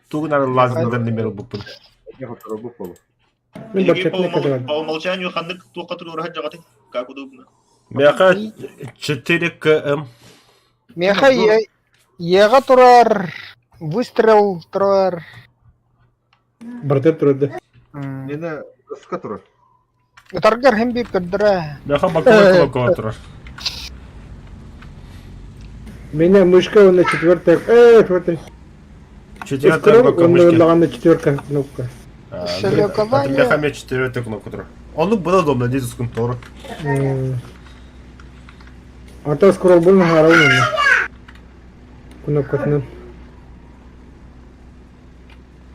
Тугунар лазын немер буппун. Я хочу бу Мен По, барчатны умол- по умолчанию ханнык туха турура жагаты. Как удобно. Мяха 4 км. Меха еға тұрар, выстрел тұрар. Бартер турады. Мені ысқа тұрар. Таргар хем бир көрдүрэ. Мяха боковой кнопка турар. Меня мышка он на четвертая. Э, четвертая. Четвертая кнопка Он мышки. на четверка кнопка. Целеуказание. Мяха ме четвертая кнопка турар. Ону было удобно, здесь скунтору. А то скоро был на гарауна. Кнопкатынан.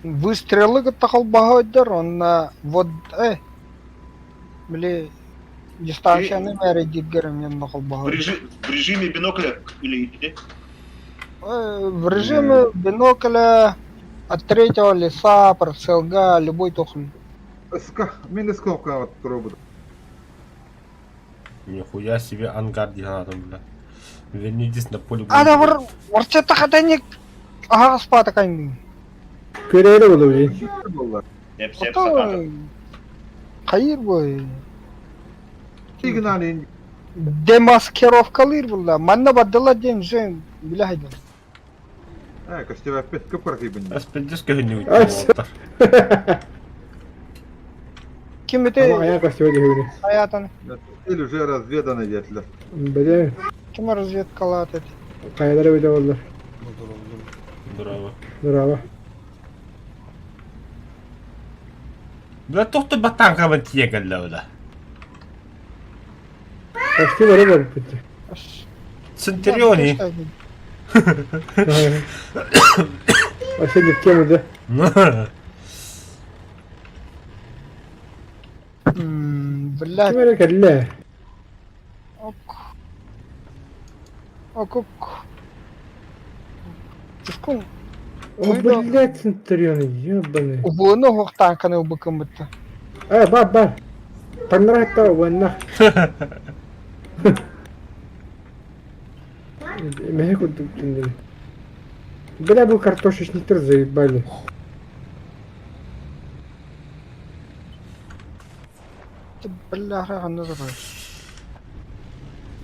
Выстрелы кытта холбоһойдор, онна вот э били дистанцияны бәрі диргерем енді В, холбоһой. режи- в режиме бинокля или где? В режиме бинокля от третьего лица, прицелга, любой тухм. Ысқа, мен ысқа кнопка тұрар буду. Нихуя себе ангар диган, бля. Вернитесь на поле. А да вар варчата хатаник ага спата кайны. Көрөөрө болу блин. Болла. Сеп, сеп, сататы. Хайыр бой. Сигналин. Демаскировкалыр булла. Манна баддала ден жен биле хайдан. Э, костюм опять көп қарақи Аспендес көһүнү Ай, уттар. Ким Ама эте аяк костюм дегени. хаятын? Цель уже разведана детлер. Бля, Ким разведкалат эти? каялар өйдө болду. Браво. Браво. Бля, тохты батанка мен тие келді бля. Почти бары бар битти. Центуриони. Вообще не в тему, да? Блядь. Ким эрэ кэллэ? Ок. Ок, ок. Тускун. О, блядь, Центурион, ебаный. Убуну хуктанканы убыкымытты. Э, бар, бар. Панрата, ванна. Мэхэ курдук түндүн. Бля, бу картошечниктер заебали. Бля, ханна турар.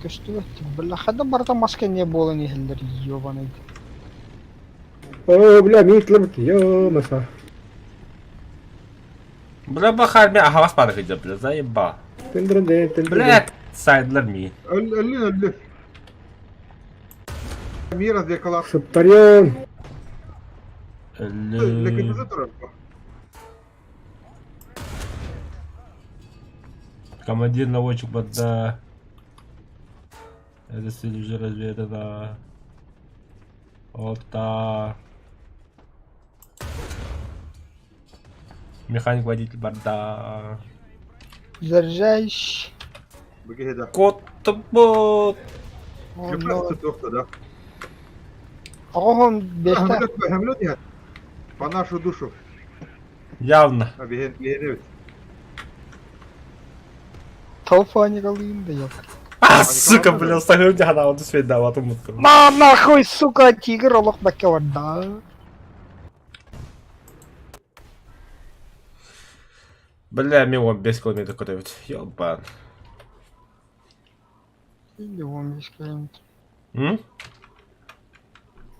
Көстүбэт. Бля, хада барыта маска не буолан иһэллэр, ёбаный. О, бля, мин тлабыт, ё, Бля, бахар мен аһаҕас бары сылдьар, бля, заеба. Бля, сайдылар ми. Өллүн өллү. Мир развекалар. Сыптарыан. Өллү. Лекетизе турар. Командир наводчик барда. Это цель уже разведана. Ота. Механик водитель барда. Заряжающий. Кот бот. Да. Оҕом бэстэ. По нашу душу. Явно. Толфаник алыйын да yok. А, сука, бля, сахым дьаһанаабыт свейдаабатым муттум. На нахуй, сука, тигр олох бакка барда. Бля, мен 15 километр көтөбүт. Ёбан. Или 15 километр. М?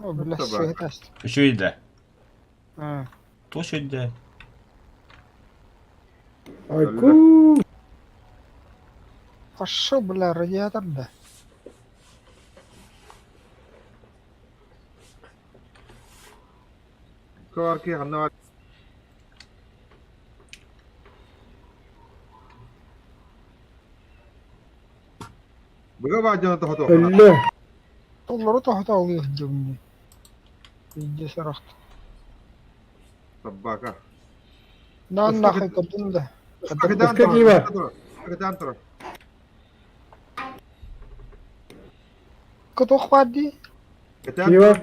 О, бля, сыгытас. Үчүгэй Туох үчүгэй Айку. Пошел, бля, радиатор, да. Кварки, она Быга баадьана тохото. Өллө. Толлору тохото алыах дьомни. Иди сарахт. Собака. На нахуй кабин да. Капитан Кытох бади. Кива.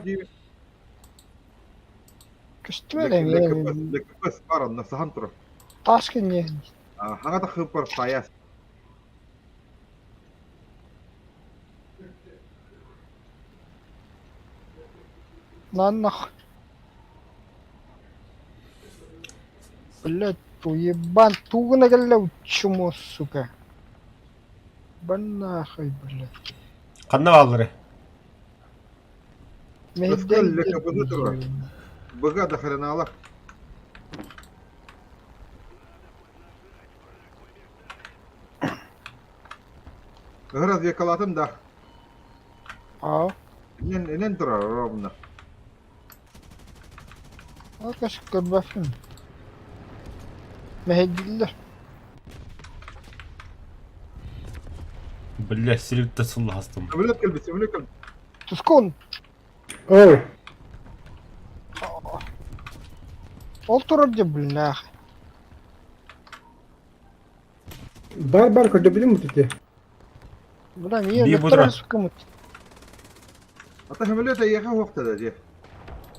Көстүбэлэ Ташка не. Хагата хыпар саяс. На нахуй. Блять, уебан, тугана галля чмо, сука. Бан нахуй, блядь. Ханна бааллары? Быга до хреналах. Развекалатым да. А? Инен турар ровно. Акаш көрбөппүн. Мэһэйдииллэр. Бля, силикте сыллаһастым. Самолет кэлбит, самолет кэлбит. Тускун! Оу. Ол турар дии, блях. Бар бар көрдөбүтүм бутути. Бля, мия Би будра. сука Ата самолет эйиэхэ уохта дии.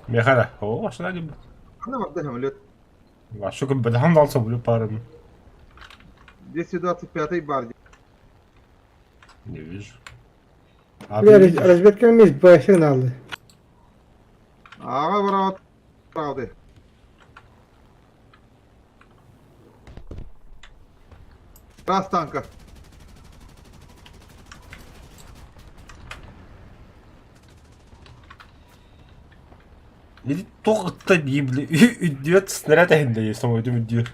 Мехара. О, ашына дии. Ханна барда самолет? Вашу бляхам дал блю парын. 225 бар. Не вижу. А, Бля, разведка эмес б сигналы. Ага барат. Правды. Раз танка. Иди тоғытта дии, бля. Үддүөт снаряд эһинде самойдум үддүө.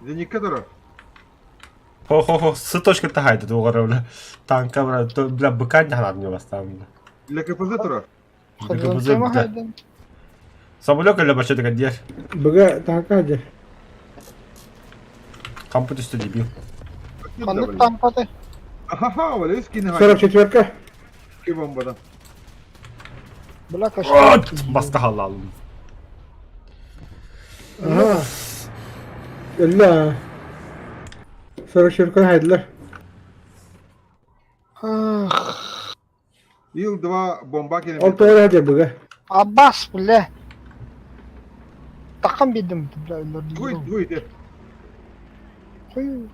Зенитка турар. Хо-хо-хо, с точка тахайды туғара, бля. Танка, бля, бля, быка не ханат не бастам, бля. Для КПЗ турар. КПЗ, бля. Самолет эле бача деген дер. Быга танка дер. Кампы түсті дебил. Ханнык танкаты. Ахаха, бля, скины 44-ка. бомбадан. Бля, кашта. Баста халалым. Ага. Өллө. 44-ка хайдылар. Ил-2 бомба келем. Ол тоҕо дер быга. Аббас, бля. Таққан бедім, бля, Дуй, дуй, де. Хуй.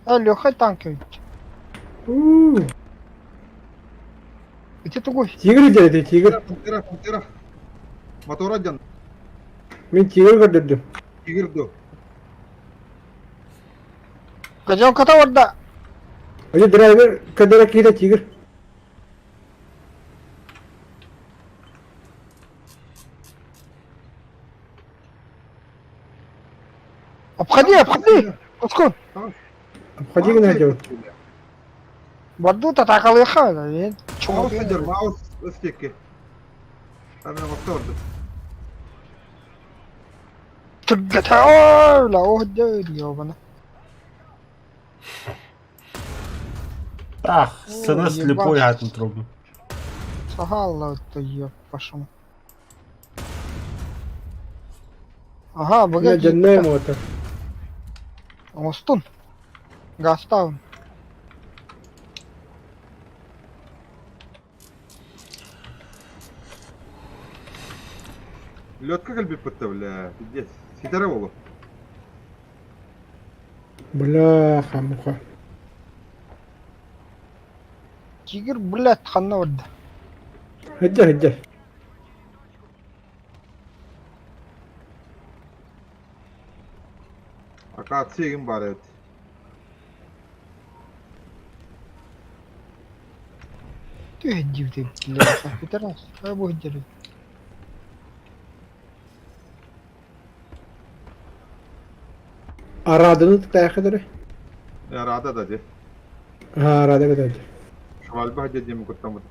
А, Леха танк ведь. У. Где тугой? Тигр дер эти тигр. Пантера, пантера. Мотор один. Мен тигр көрдүрдүм. Тигр ду. Газон ката орда. Ити драйвер кадара киирэ тигр. Обходи, обходи! Кускун! Обходи гына делать. Барду татакалыха. Маус сидер, маус өстекке. Там орду. Түргэтэ ла о ёбана. Ах, сцена слепой атын трубу. Сахалла то ёб пошел. Ага, Бля, бага. дьонной мото. Остун. Гастаун. Лётка кэлбиппит бля, пиздец. Ситэрэ буолуо. Бляха, муха. Тигр, блядь, ханна барда. Хыдьа, хыдьа. Акация игин баар эбит. Түһ блядь. Пидорас. Ай бу дери. Арадыны тайхыдыры. Рада да де. А, рада кытады. Швальба дедем куттамыт.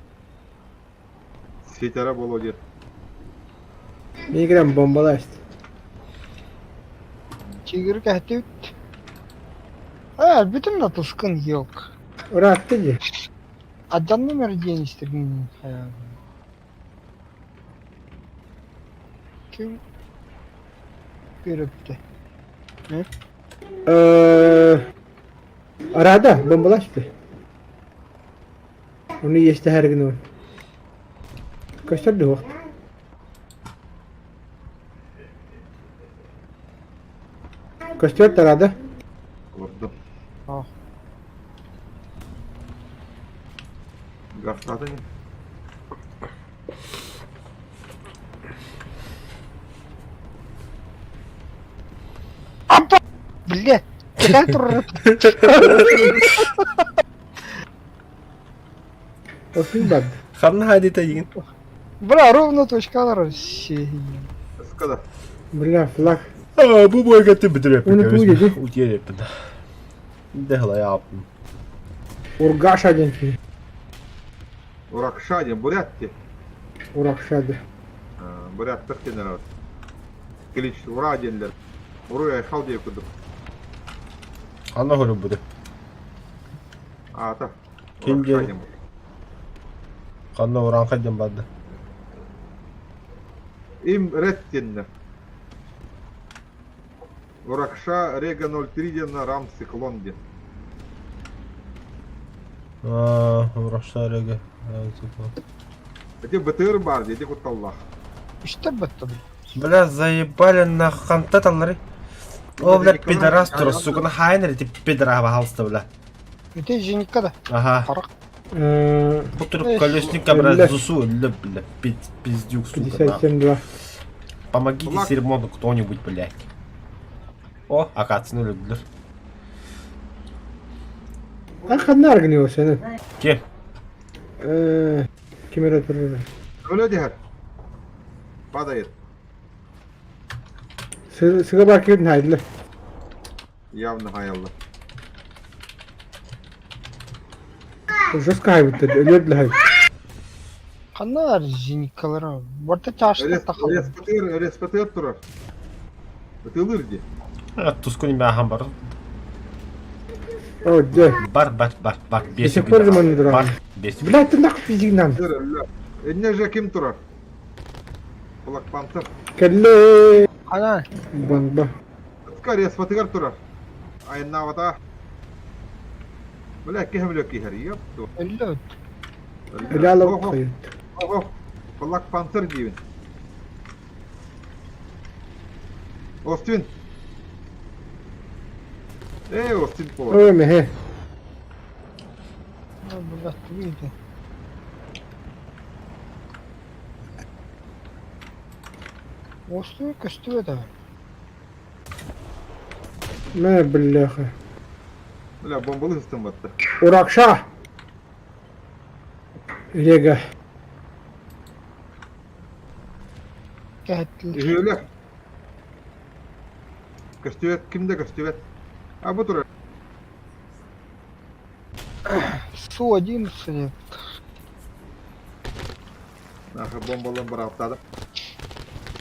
Ситэрэ буолуо диэт. Мигрен бомбаласт. Тигр кәһтүт. А, бүтүн да тускын yok. Ыраатты ди. Аджан номер диэн истерин. Ким көрөптө? Рада бомбалашты. Оны есте her gün Көстөрдү вакыт. Көстөр тарада. Олордум. А. Гастаты не. Апа! Блядь! Китай турар. Офин бад. Ханна хади тайгин. Бля, ровно точкалар си. Скада. Бля, флаг. А, бу бойга ты бедре. Оны туйды, ди. Утиереппин. Дехла яаппын. Ургаша ден ки. Уракша диэн бурят ти. Уракшады. Буряттар диэннэр Клич ура диэннэр. Уруй айхал диэ курдук. Ханна хору буду. Аата. Ким Уракша диэн? диэн. Ханна уранха ден бады. Им ред диэннэр. Уракша Рега 03 диэн Рам Циклон диэн. А, уракша реге. Эти БТР бар диэти кутталлах. Үстер батты. Бля, заебали на ханта таллары. О, бля, пидорас тур, сука, на хайнер, ти пидора пожалуйста, бля. Үтэ жинка да. Ага. Харак. Бутыр Эх, колесника, бля, бля. засу, бля, бля, пиздюк, сука, нахуй. 57-2. Помогите Флаг. Сермону кто-нибудь, блядь. О, акацияны өлдүлөр. А ханна аргын сені. Ке? Кемер өтірді. Өлө диһэр. Падает. Сыға бар келдің хайдылы. Явно хаялла. Жестко хайбытты, өлерді хайбыт. Ханна жинкалар. Барта чашта тахал. Респатыр, респатыр турар. Ытылыр ди. Тускуни бахан бар. О, де. Бар, бар, бар, бар. До сих пор же мы не Бар, бес. Блядь, ты нахуй пиздигнан. Өлө, өлө. Энне же ким турар? Кулак пантер. Кәлле. Хана. Бомба. Ытка респатыр турар. Айнавата. Бля, кихем лө кихер. Ёп. Өллө. Өлі алып қойды. Кулак пантер дейбин. Остин. Эй, Остин пол. Ой, мехе. Блядь, видите. Осту көстү да. Мә, бляха. Бля, бомбалы сыстым батта. Уракша! Лего. Кэһэттилэр. Үһүөлэр. Көстүбэт, ким да көстүбэт. А бу турар. Су-11. Нахуй бомбалан быраҕаттаата.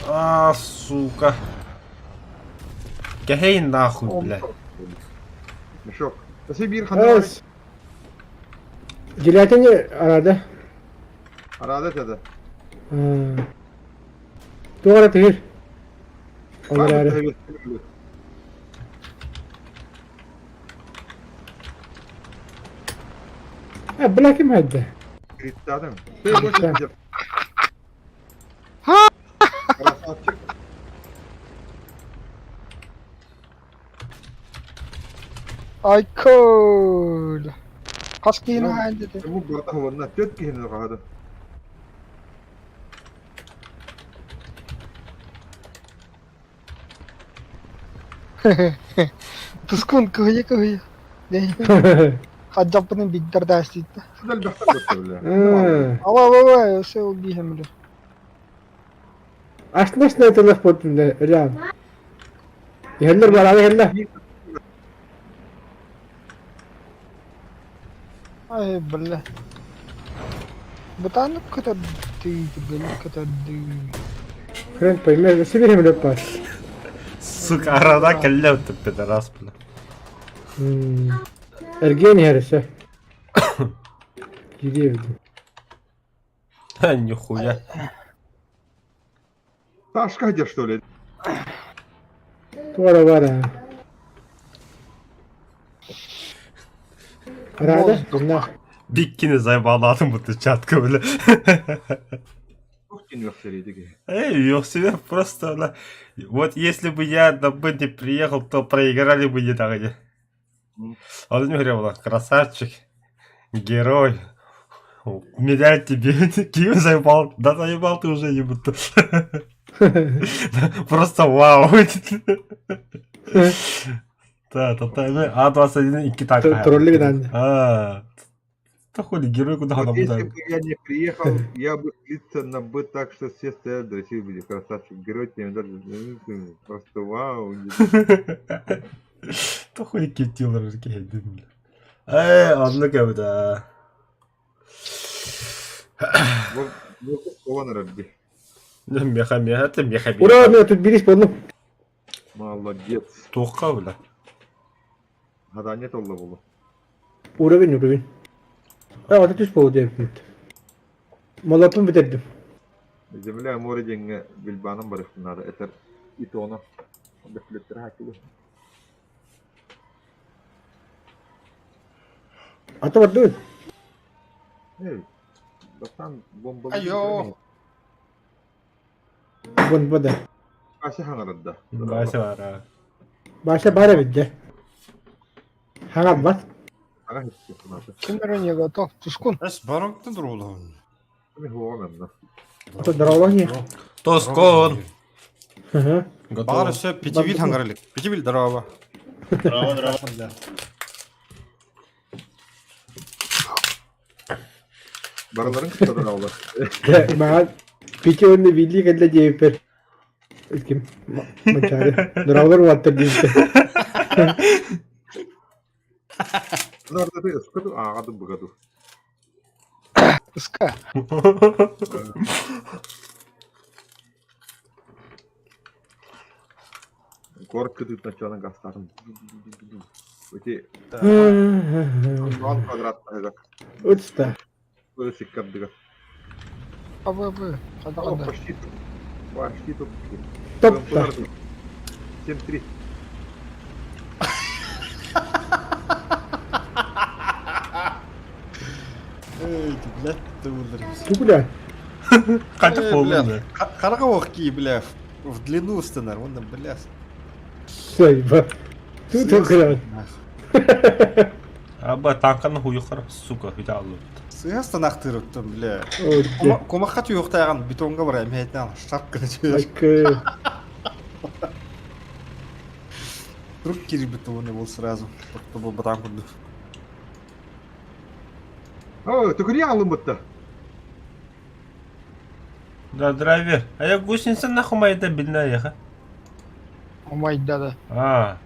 А, сука. Кэһэй нахуй, бля. Мешок. Спасибо, биир ханна Эс. Делятини арада. Арада этэ. Туох эрэ тыһыр. Ол эрээри. Э, бля, ким хайда? Криттадым. Ты больше не Красавчик. Айкол. Хас киһини хаайан дэтэ? Бу барыта уонна түөрт киһини хаһады. Тускун кыһыйа-кыһыйа. Хаддьаппытын биддер даастиитта. Элбэхтэр бөттөрүлэ. Ала-ала, өссө ол бииһэмилэ. Астына тылых буолтун Ылаан. Иһэллэр бараары иһэллэр. Ай, бля. Бытааннык көтөрдүү, түргэнник көтөрдүү. Хрен пойми, өссө биир эмилеп баар. Сука, арада кэллэ пидорас, бля. Эргиэн иһэр өссө. Киирии эбит. Ха, нихуя. Сашка где, что ли? Туора бар аа. Рада? На. Биккини заебалатым будто чатка, бля. Ух, университет. Эй, я себе просто, бля. Вот если бы я на Б не приехал, то проиграли бы не так. Он не говорил, красавчик, герой. Медаль тебе, Киев заебал. Да заебал ты уже, ебать. Просто вау. Да, да, да, А21 и Китай. Тролли гынан. А, да хули, герой куда Вот нам если бы я не приехал, я бы слиться на Б так, что все стоят в России были красавчик, герой, тебе даже просто вау. Да хули китилер Э, оннук эбит аа. Вон рабби. Меха, меха, это меха, Ура, мен тут билис болдум. Молодец. Туохха бля. Гадание толла болу. Уровень, уровень. А, вот это түс болу диэбит. Молотун бүтэрдим. Земля море диэҥҥэ Бильбанан барыахпын наада, этэр Итона. Бөһүлэктэр хааччылы. Ата бардыбыт. Эй, бастаан бомбалыы Айоо. Бомба да. Вася хаҥарда. Вася бара. Баша бар эбит дьэ. Хаҥарбат. Аҕа хитти. Ким эрэ не готов. Тускун. Эс бароҥтан дороолоһун. Мин хуоҕум эмна. Ата здоровлание. Тоскон. Ага. Баҕар Готово. өссө Питивил хаҥар илик. Питивил здорово. Здорово, здорово. Барыларын кытта дороолор. Маған пити онны билли кэллэ диэбиппэр ким Манчаары дороолор уолаттар диэбиттэр. Нардаты ыскыду ааҕаду быгаду. Ыска. Город кытыытынан чуонан гастаатын. Эти квадрат таһыгар. Утста. Сиккардыгар. АВВ. Хада хада. Почти тут. Почти тут. Топ-та. 7-3. Эй, блядь, ты ударился. Тугуля. Қайтып болдым да. Хараға ки, бля, в длину станар, вон там, бля. Сайба. Тут украл. Аба танканы хуйқар, сука, хүйтә алып. Сыға станақтырып там, бля. О, Комаққа түйіқтайған бетонға бар, әмәйтін шап кірі Айкы. Вдруг кирбит уонна был сразу. Тобо батаан курдук. О, төкүрүйэ алыммытта. Да, драйвер. А я гусеница нахуй моя это бедная еха. Умайда да. А,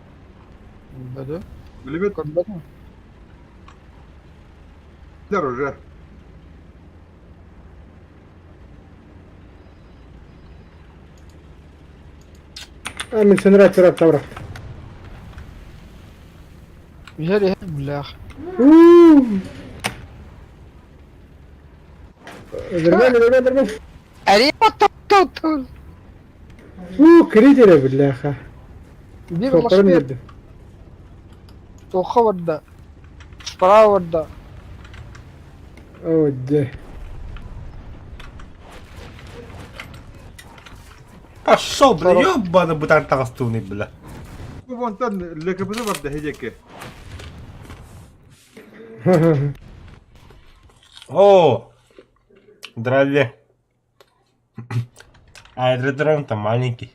Да-да. Билбит Көрбөтүм. уже. А, мин сөнөрө ачырап табырах. Иһэр иһэр блях. Өлөрмөн, өлөрмөн, өлөрмөн. Эрий тоттол. Уу, киритере биллээхэ. Биир Суоппарын велосипед биэрдим. туохха барда? Справа барда. Оо, дьэ. пошел, бля, ёбаный бытар таҕыстууный, бля. Бу онтон ЛКП барда хедеке. О, драйвер. Аэродром там маленький.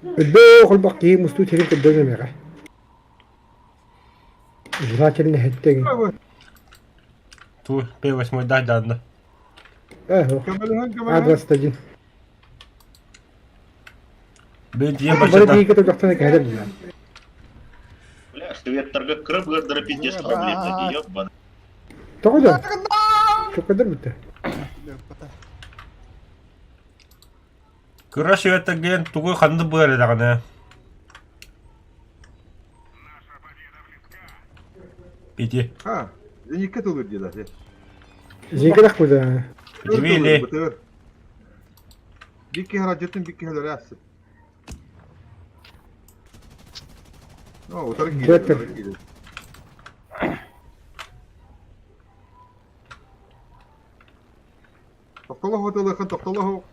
Өлбөөх олбох киһи мустуу сирин көрдөөн эмиэҕэ. Желательно хэттэгин. Ту, П8 да, да, да. Э, Көмөлөһөн көмөлөһөн. А21. Блин, я Бары бачата. биһиги кытырдахтана кэһэлэр дии. Бля, шведтарга кыра быардара пиздец проблемно, ебаный. Тоҕо да? Чоккайдар бүтэ. Кыра шведтарга тугу ханны быар даҕаны. Пити. Ha. Зеникке толур диye. Зиҥкэлэх буда. Дивили. Бикки харajatın бикки хөрәсі. О, утары Беттер. киирэр. Тохтолоһу тылыхын тохтолоһу.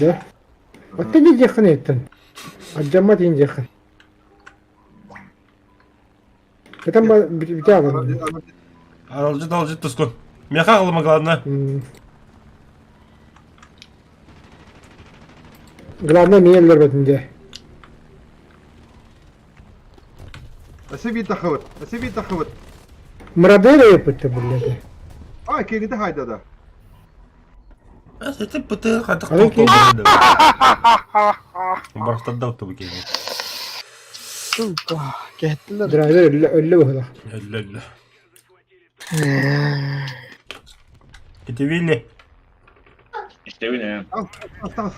Да. Оттон диэххин эттэн. Адьаммат иин диэххин. Этэн бүтэ аҕалан. Алжыт алжыт тускун. Меха кылыма главное. Главное миэн өлөрбөтүн дии. Асеби тахыбыт, асеби тахыбыт. Мырадыр ыйыппыт буллете. Ай, кеңите хайда да. Это пыты хатык Аны толтол. Барахтарда отту бу киһи. Сука, кэһэттилэр. Драйвер өллө өллө быһыылаах. Өллө өллө. Кетевили. Истэбин ээ. Астас.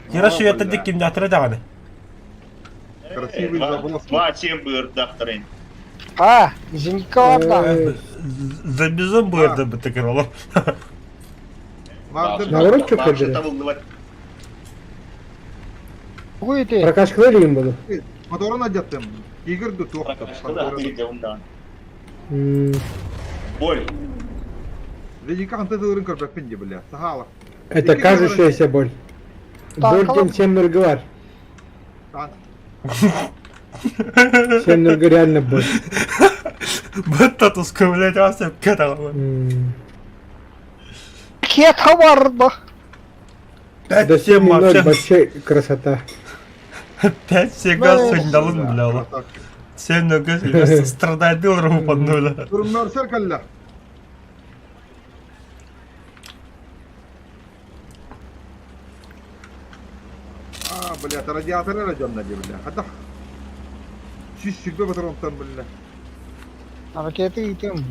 Кира шведтар кимнятыра даҕаны. Красивый заброс. Два семь быардахтарын. А, зенитка барда. За бизон быарда бытыкыр олор. Мардыр. Наоборот, чөп көрдөрөр. Табыллыбат. Тугуй ити? Прокачкалар илигин буолу. Моторун адьаттым. Игорь ду туохта. Боль. Зеника ханта тылырын көрбөппүн дии бля. Сахала. Это кажущаяся боль. Боль ден 7-0 бар. Тан. 7-0 реально боль. Бытта туску, блядь, асып кетаҕы. Кета барда. Пять Да семь 7-0 вообще. вообще красота. Пять всегда сындалын, бля. ола. Семь нога страдает ру под нуля. Durumlar калла. А, бля, радиатор радионна дии бля. Хата. Шиш сүрбэ батаронтан бля. Ракеты итим.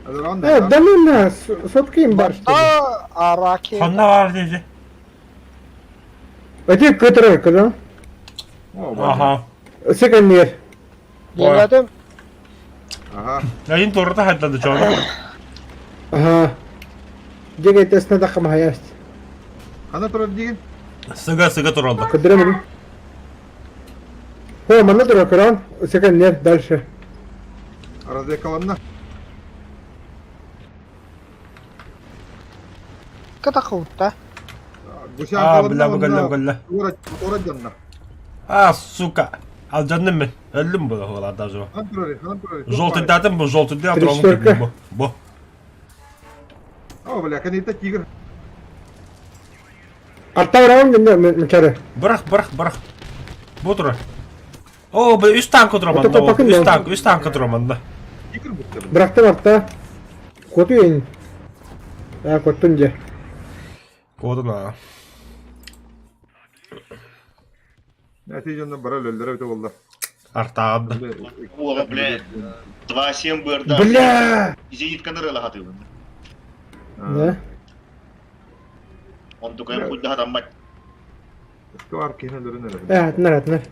Э, да ну на, сотка им бар что ли? Барда, а ракета. Ханна бар деди. Эти көтөрөр когда? Ага. Секондер. Geldim. Ага. Айын торта хаттады чону. Ага. Деге тесна да хамаяст. Хана турар дигин? Сыга сыга туралды. Көтөрөмүн. О, манна турар көрөн. Секондер дальше. Развекаланна. Ката кылытта. А, бля, бу кэллэ, бу кэллэ. Туора дьонно. А, сука. Алдьанным мин. Өллүм бу оҕолор даже. Желтыйдаатым бу, желтыйдаа дрону кэллим бу. Бу. О, бля, канита тигр. Арта быраҕым гынна мчары. Бырах, бырах, бырах. Бу турар. О, бу үс танка турар манна. Үс танк, үс танка турар манна. Бырахтым арта. Коту ин. А, коттун дьэ. Куотун аа. Эти дьонно бара өлөллөрө эбитэ буолла. Артааҕым да. Уола, бля, 2-7 быардаах. Бля! Зенитканы ырылаһатыыбын. Да? Онтукайым куйдаһатаммат. Сквар киһини өлөрүн эрэ. Э, атынар, атынар.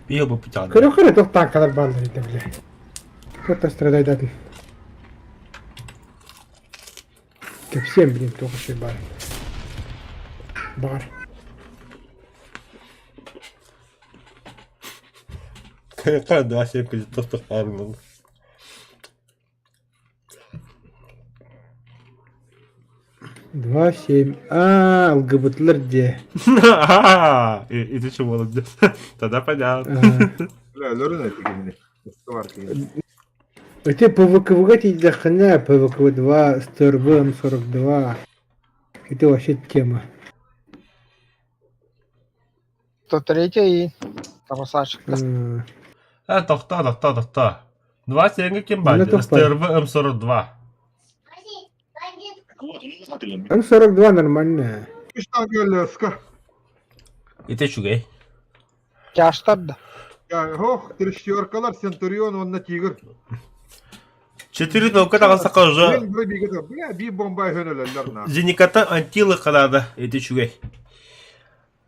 Биыл бу путаан. Көрө көрө туох танкалар бааллар ити бля. Кто-то страдайдатын. Кэпсиэм билим туох үчүгэй баар. Баҕар. Да, семка тохтох баарын 2-7. Аа, ЛГБТлар диэ. Ити чего Тогда понятно. Бля, өлөрүн эти киһини. Сквар киһини. Ити ПВКВ-га тиийдэххинэ, ПВКВ-2, СТРВ, М42. Ити вообще тема. 103 и Красавчик. А, тохтоо, тохтоо, тохтоо. 27 ким Манна баар? туох баар? СТРВ М42. М42 нормально. Үс танк өллө, ска. Ити үчүгэй. Тяжтар да. Ох, трещеркалар, Центурион, уонна Тигр. 4 наука таҕыстахха уже Бля, би бомба өһөн на. Зениката антилы ханаада ити үчүгэй.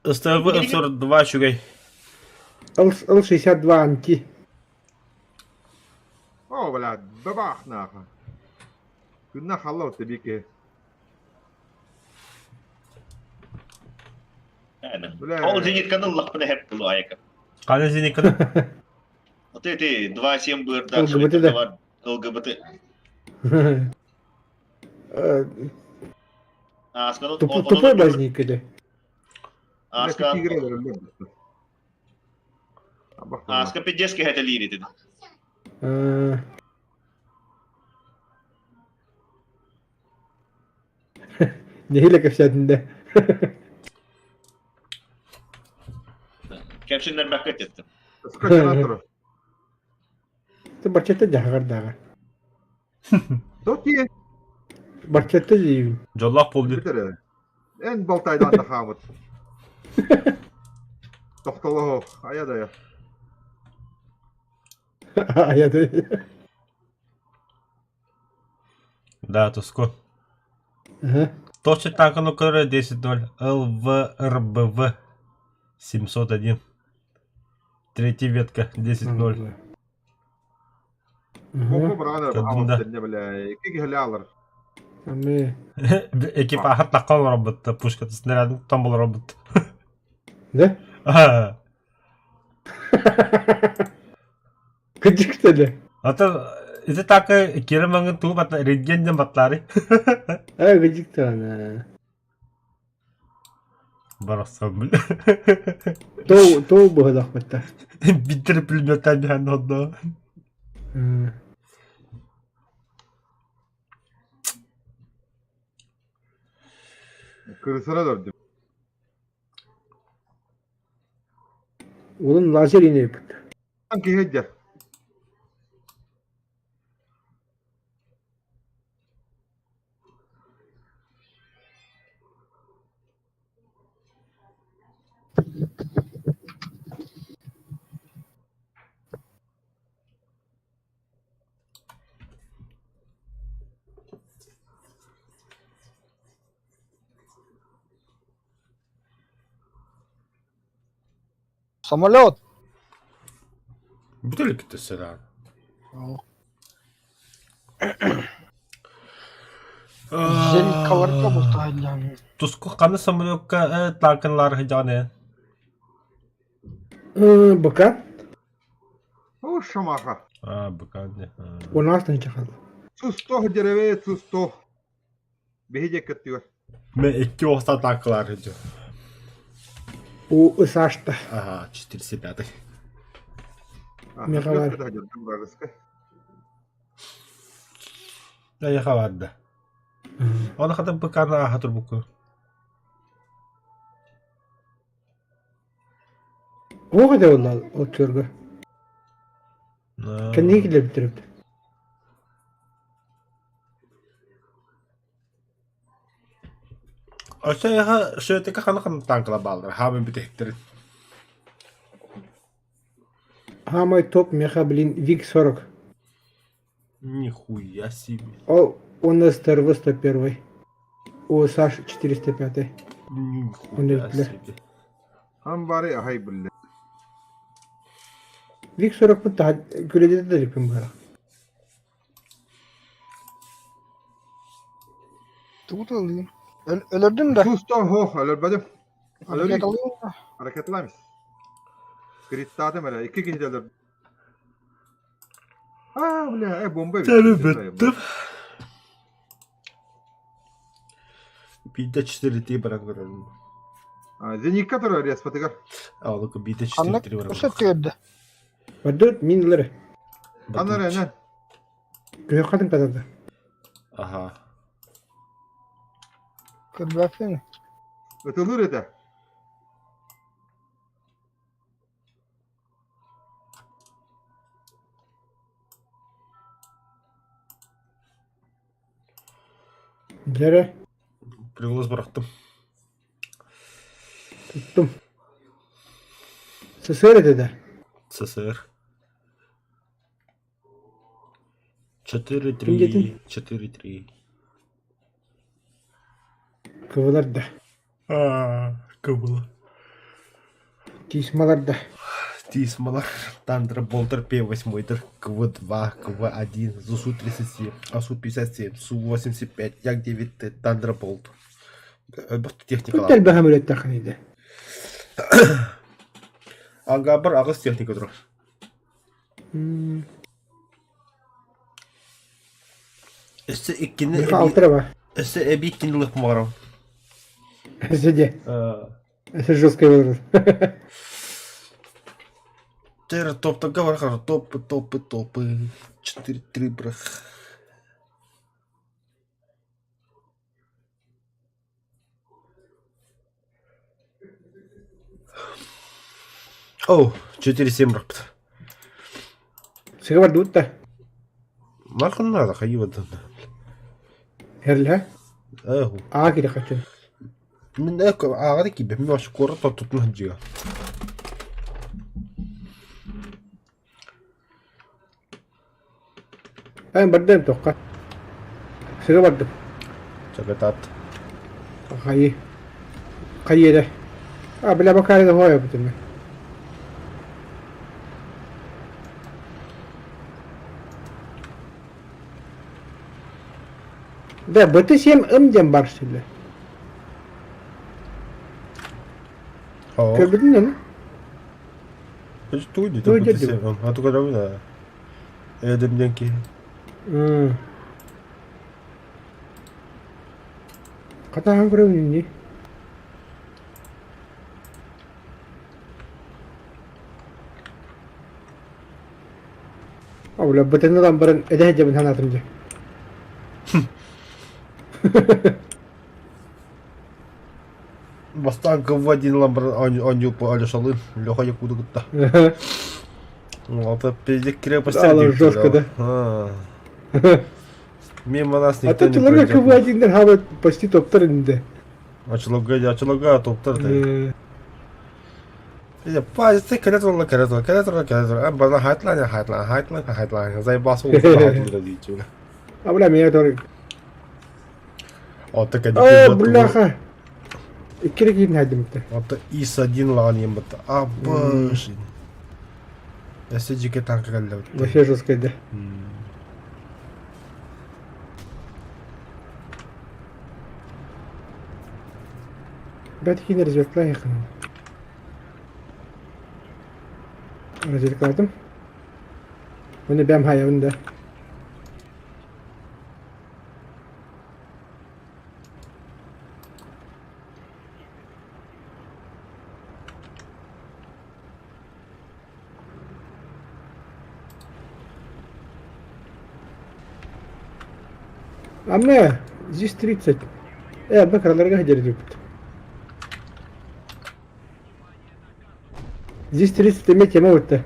СТВ М42 үчүгэй. Л-62 анти. О, бля, бабах нахуй. Күнна халла отты бики. Бля. Ол зенитканы ыллахпына хэп булу айака. Қане зениканы? Вот эти 2-7 бырда ЛГБТ да. ЛГБТ. Тупой возник или? Аска Аска пиздец это лирит. Нэһиилэ кэпсээтин да. Кэпсиннэр бакка эттим. Барчатта дьаһаҕардааҕа. Доки. Барчатта диибин. Дьоллоох буол дии. Эн балтайдан да хаамыт. Тохтолоһо, айа да Айа да. Да, Туско. Точно танканы көрө 10-0 ЛВРБВ 701. Третья ветка 10-0. Бомба быраган Кадында. бля, икки киһилэ Ами. Экипаж таққан робот, пушка снарядын тамбыл робот. Да? Кыдьык А то это так кире маңын туу батла рентген батлары. А, кыдьык ана. Барахсан бля. Тоо тоо быһылах батта. Биттер пулеметтан биһан онно. Кырысына дөрдүм. Улун лазер ине бит. Киһи Самолет. Бүтэлик төссө Зенитка бултаһыллаан. Туску қаны самолекка танкалар хыдьаны. Быка. О, шамаха. А, быка не. У нас не чахал. Сусто дереве, сусто. Биһиде кыттыгар. Мен икки уоста атаакалаар сылдьар. У ысашта. Ага, 405. Меха Эйиэхэ барда. Оны хатын ПК-ны ааха турбукку. Туох этэ буолла оччолорго? Кэнники киллэрбиттэр эбит. Өссө эйиэхэ Шөтөкө хана хана танкалар бааллар, хаамын бүтэһиктэрин. Самый топ меха, блин, ВИК-40. Нихуя себе. О, он СТРВ 101. О, Саш 405. Нихуя себе. Амбары аһай биллэ. Вик 40 таһа күлэдэ да иликпин быһара. Тугу тыллыын? Өлөрдүм да. Сусто хоох өлөрбөтүм. Ракета алыым да. Ракеталамис. Криттаатым эрэ. Икки киһи өлөрдүм. Аа, бля, э, бомба эбит. Тэбэ бүттүм. Биирдэ четыре баран көрөрүм. Зенитка турар респатыгар. Аалыка биирдэ Ханнык четыре баран. өссө түөрдэ. Бардыр мин ылары. Анар энен. Күһөххатын катарда. Аха. Көрбөппүн. Ытылыр этэ. Дьэрэ. Приголос бырахтым. Туттум. СССР этэ да? СССР. 4-3, 4-3. Кыбылар да. Аа, кыбыла. Тисмалар да. Тисмалар, Тандра, Болтер, П8, КВ-2, КВ-1, ЗУСУ-37, АСУ-57, СУ-85, Як-9Т, Тандра Болт. Элбэх техникалаах. Тут элбэх өмүрүөттэххин иде. Ангабар аҕыс техника турар. Өссө иккини Миха алтыра ба. Өссө эбии иккини ылыахпын баҕарабын. Өссө дьэ. Өссө жесткай болар. Тер топтарга барахар топы топы топы 4-3 брах. О, 4-7 бырахпыт. Сыга бардыбыт да. Нахуй надо, хайы Эрлэ. Ээ. Аа кири хачын. Мин ааҕа киирбэт, мин вообще куорат ортотун сылдьыа. Эн бардым тоққа. Сыга бардым. Чагатаат. Хайы. Хайы эрэ. А, бля, бакарыга хоойобутум. Да, БТ-7 М диэн баар силлэ. Көрбүтүн эн? Тугуй диэтэ БТ-7 М? А то көрөбүн ээ. Эдэм диэн киһи. Хатаан көрөбүн ини. Бля, бытын ылан баран эдэ сылдьабын санаатым дьэ. Бастаан КВ-1 ылан баран оонньуу Алешалыын Леха Якуду кытта. Это пиздец крепость. Жестко, да? Мимо нас А никто то не чуларга пройдет. КВ-1 хабат почти топтар инде. Ачылога, ачылога топтар. Пазиция кэлэ кэлэ кэлэ кэлэ бана хайтлайн хайтлайн хайтлайн хайтлайн заебался уже А бля, меня тоже. Ото Э, бляха. Иккири киин хайдымты. Ото ИС-1 лаган ембат. А, боже. Өссө жеке танка кэллэ. Вообще жестко да. Бэт киин разведка якын. Разведкалатым. Оны бэм хайабын да. Аме, здесь 30. Бакыраларга сылдьар Здесь 30 эмэ тема бутта.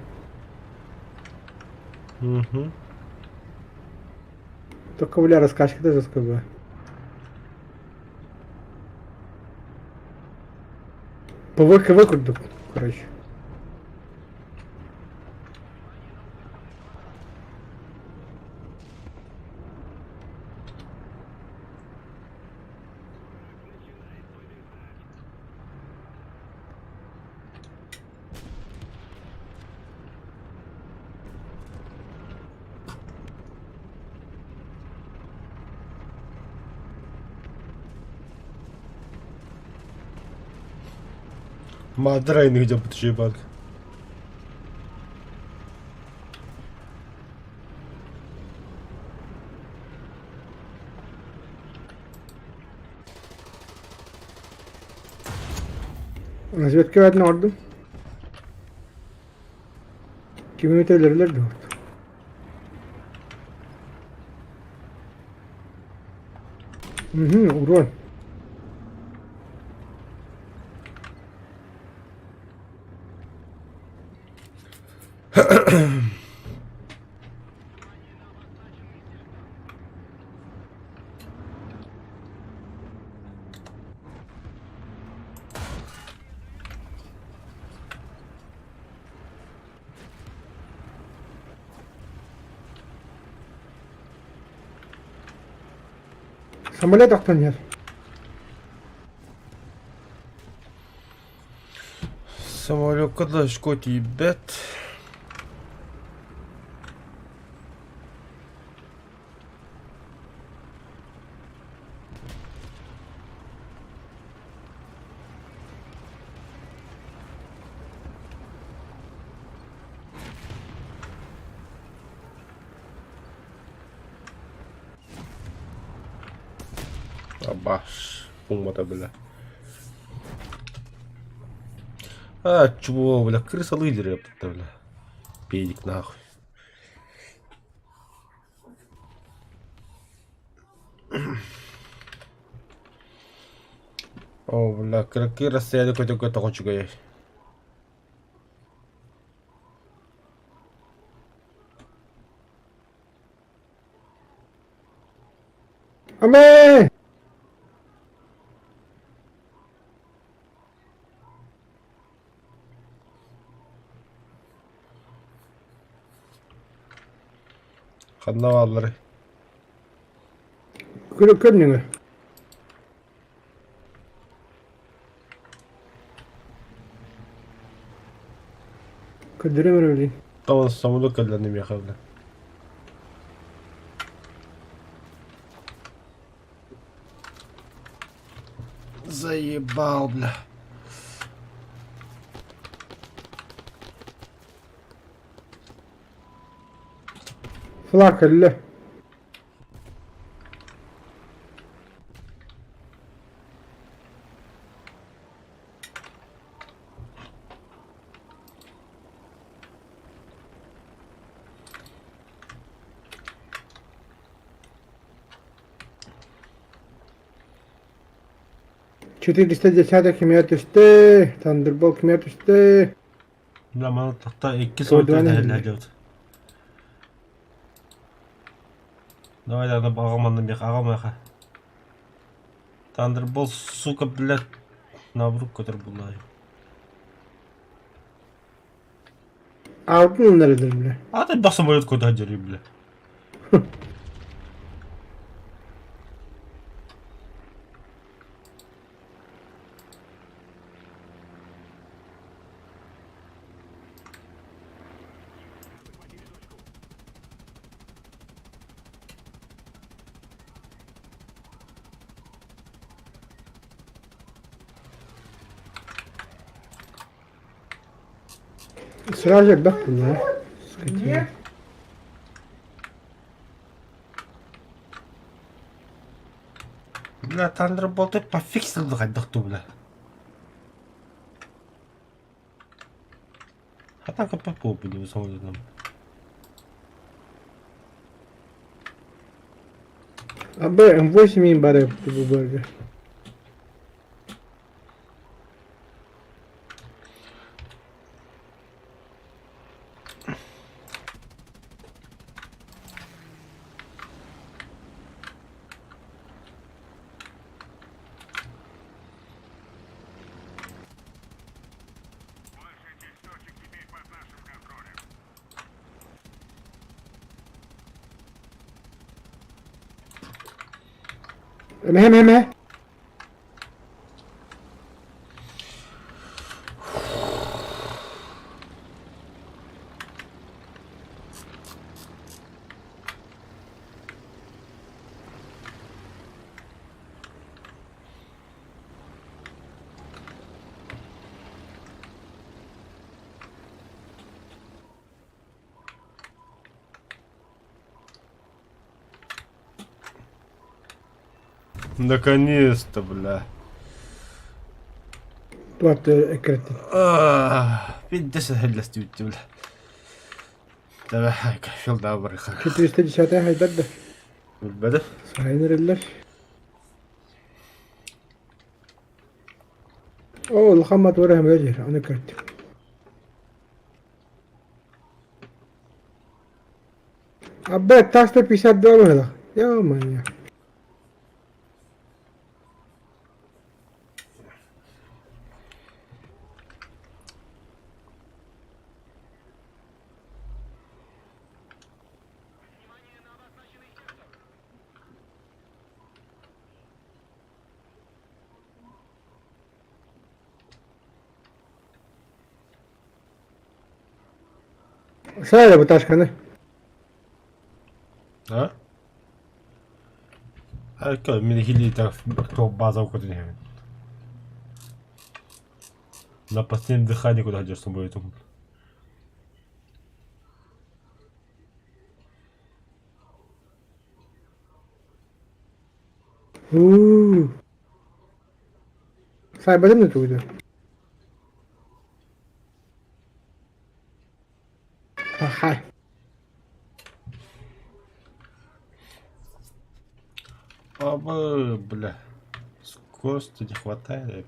Угу. Только, бля, раскачка да жесткая была. ПВКВ курдук, короче. Мадрайны где бы банк. Разведка бэртин оҥордум. Кими өлөрүлэр дуо? Угу, урон. Самолет охтон иһэр. Самолекка да очко тиийбэт. Абаш, пуҥмата бля. А, чего, бля, крыса лидер, ёпта, бля. Педик нахуй. О, бля, кыракый расстояние көтө-көтө үчүгэй. Амэ! Ханна баалларый? Көрүҥэ. Көрдөрөм эрэ билигин. Тоҕо самолет кэллэ миэхэ бля. Заебал, бля. Флаг кэллэ. 410 кимиэ түстэ, Thunderbolt кимиэ түстэ. Бля, маны тахта икки сыл Көрдөөн дэһэллэ Давай, да, аҕам манна миэхэ, аҕам миэхэ. Thunderbolt, сука, блядь, наоборот көтөр буллаайым. Алтын ыннарыдыр бля. А ты да самолет куда дери, бля. Сразу элбэх буолла. Скотина. Бля, Thunderbolt пофиксил хайдах ту, бля. А так и попал бы самолетом. АБ М8 мин бары бу Эмэ эмэ эмэ. Наконец-то, бля. Туох эккирэттин. Пиздец эллэстибит бля. Давай, филда барыха. 410 хайдар да. Билбэдэ. Сайын эрэллэр. Оо, улахан мотуора хэмэ диир, ону көрдүм. Абbe, Т-152 быһыылаах. Ё-моё. Сайда бу ташканы. А? А мин хили топ база көтөн иһэбин. На последнем дыхании куда идешь будет. Уу. Сайбадым да тугуду. Ахай. Аба, бля. Скорости не хватает.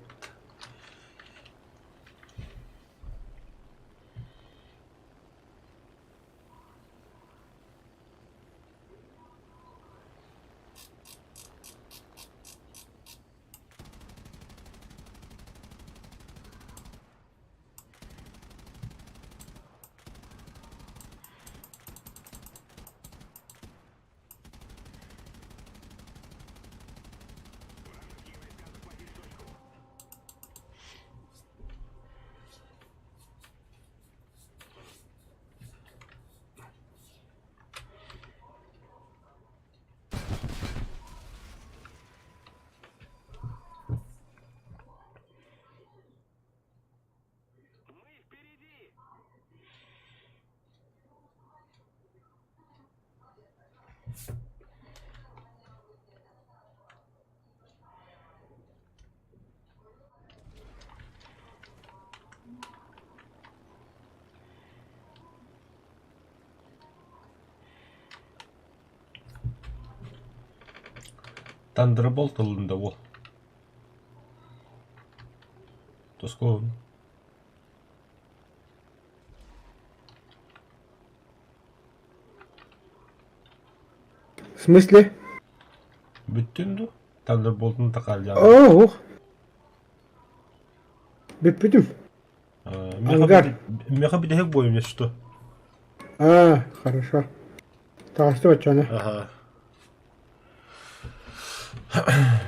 Thunderbolt ыллын да уол. Тоскоон. В смысле? Бүттүн дуу? Thunderbolt'ун такалдьаҕа. Оо. Бүппүтүм. Ангар. Меха бүтэһик буойум что? А, хорошо. Таҕыста баччаны. Ага.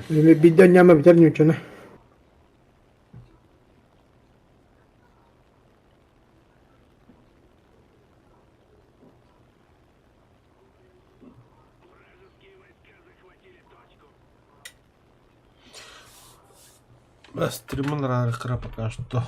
Биирдэ ньама бүтэр ньуччаны. Стримын пока что.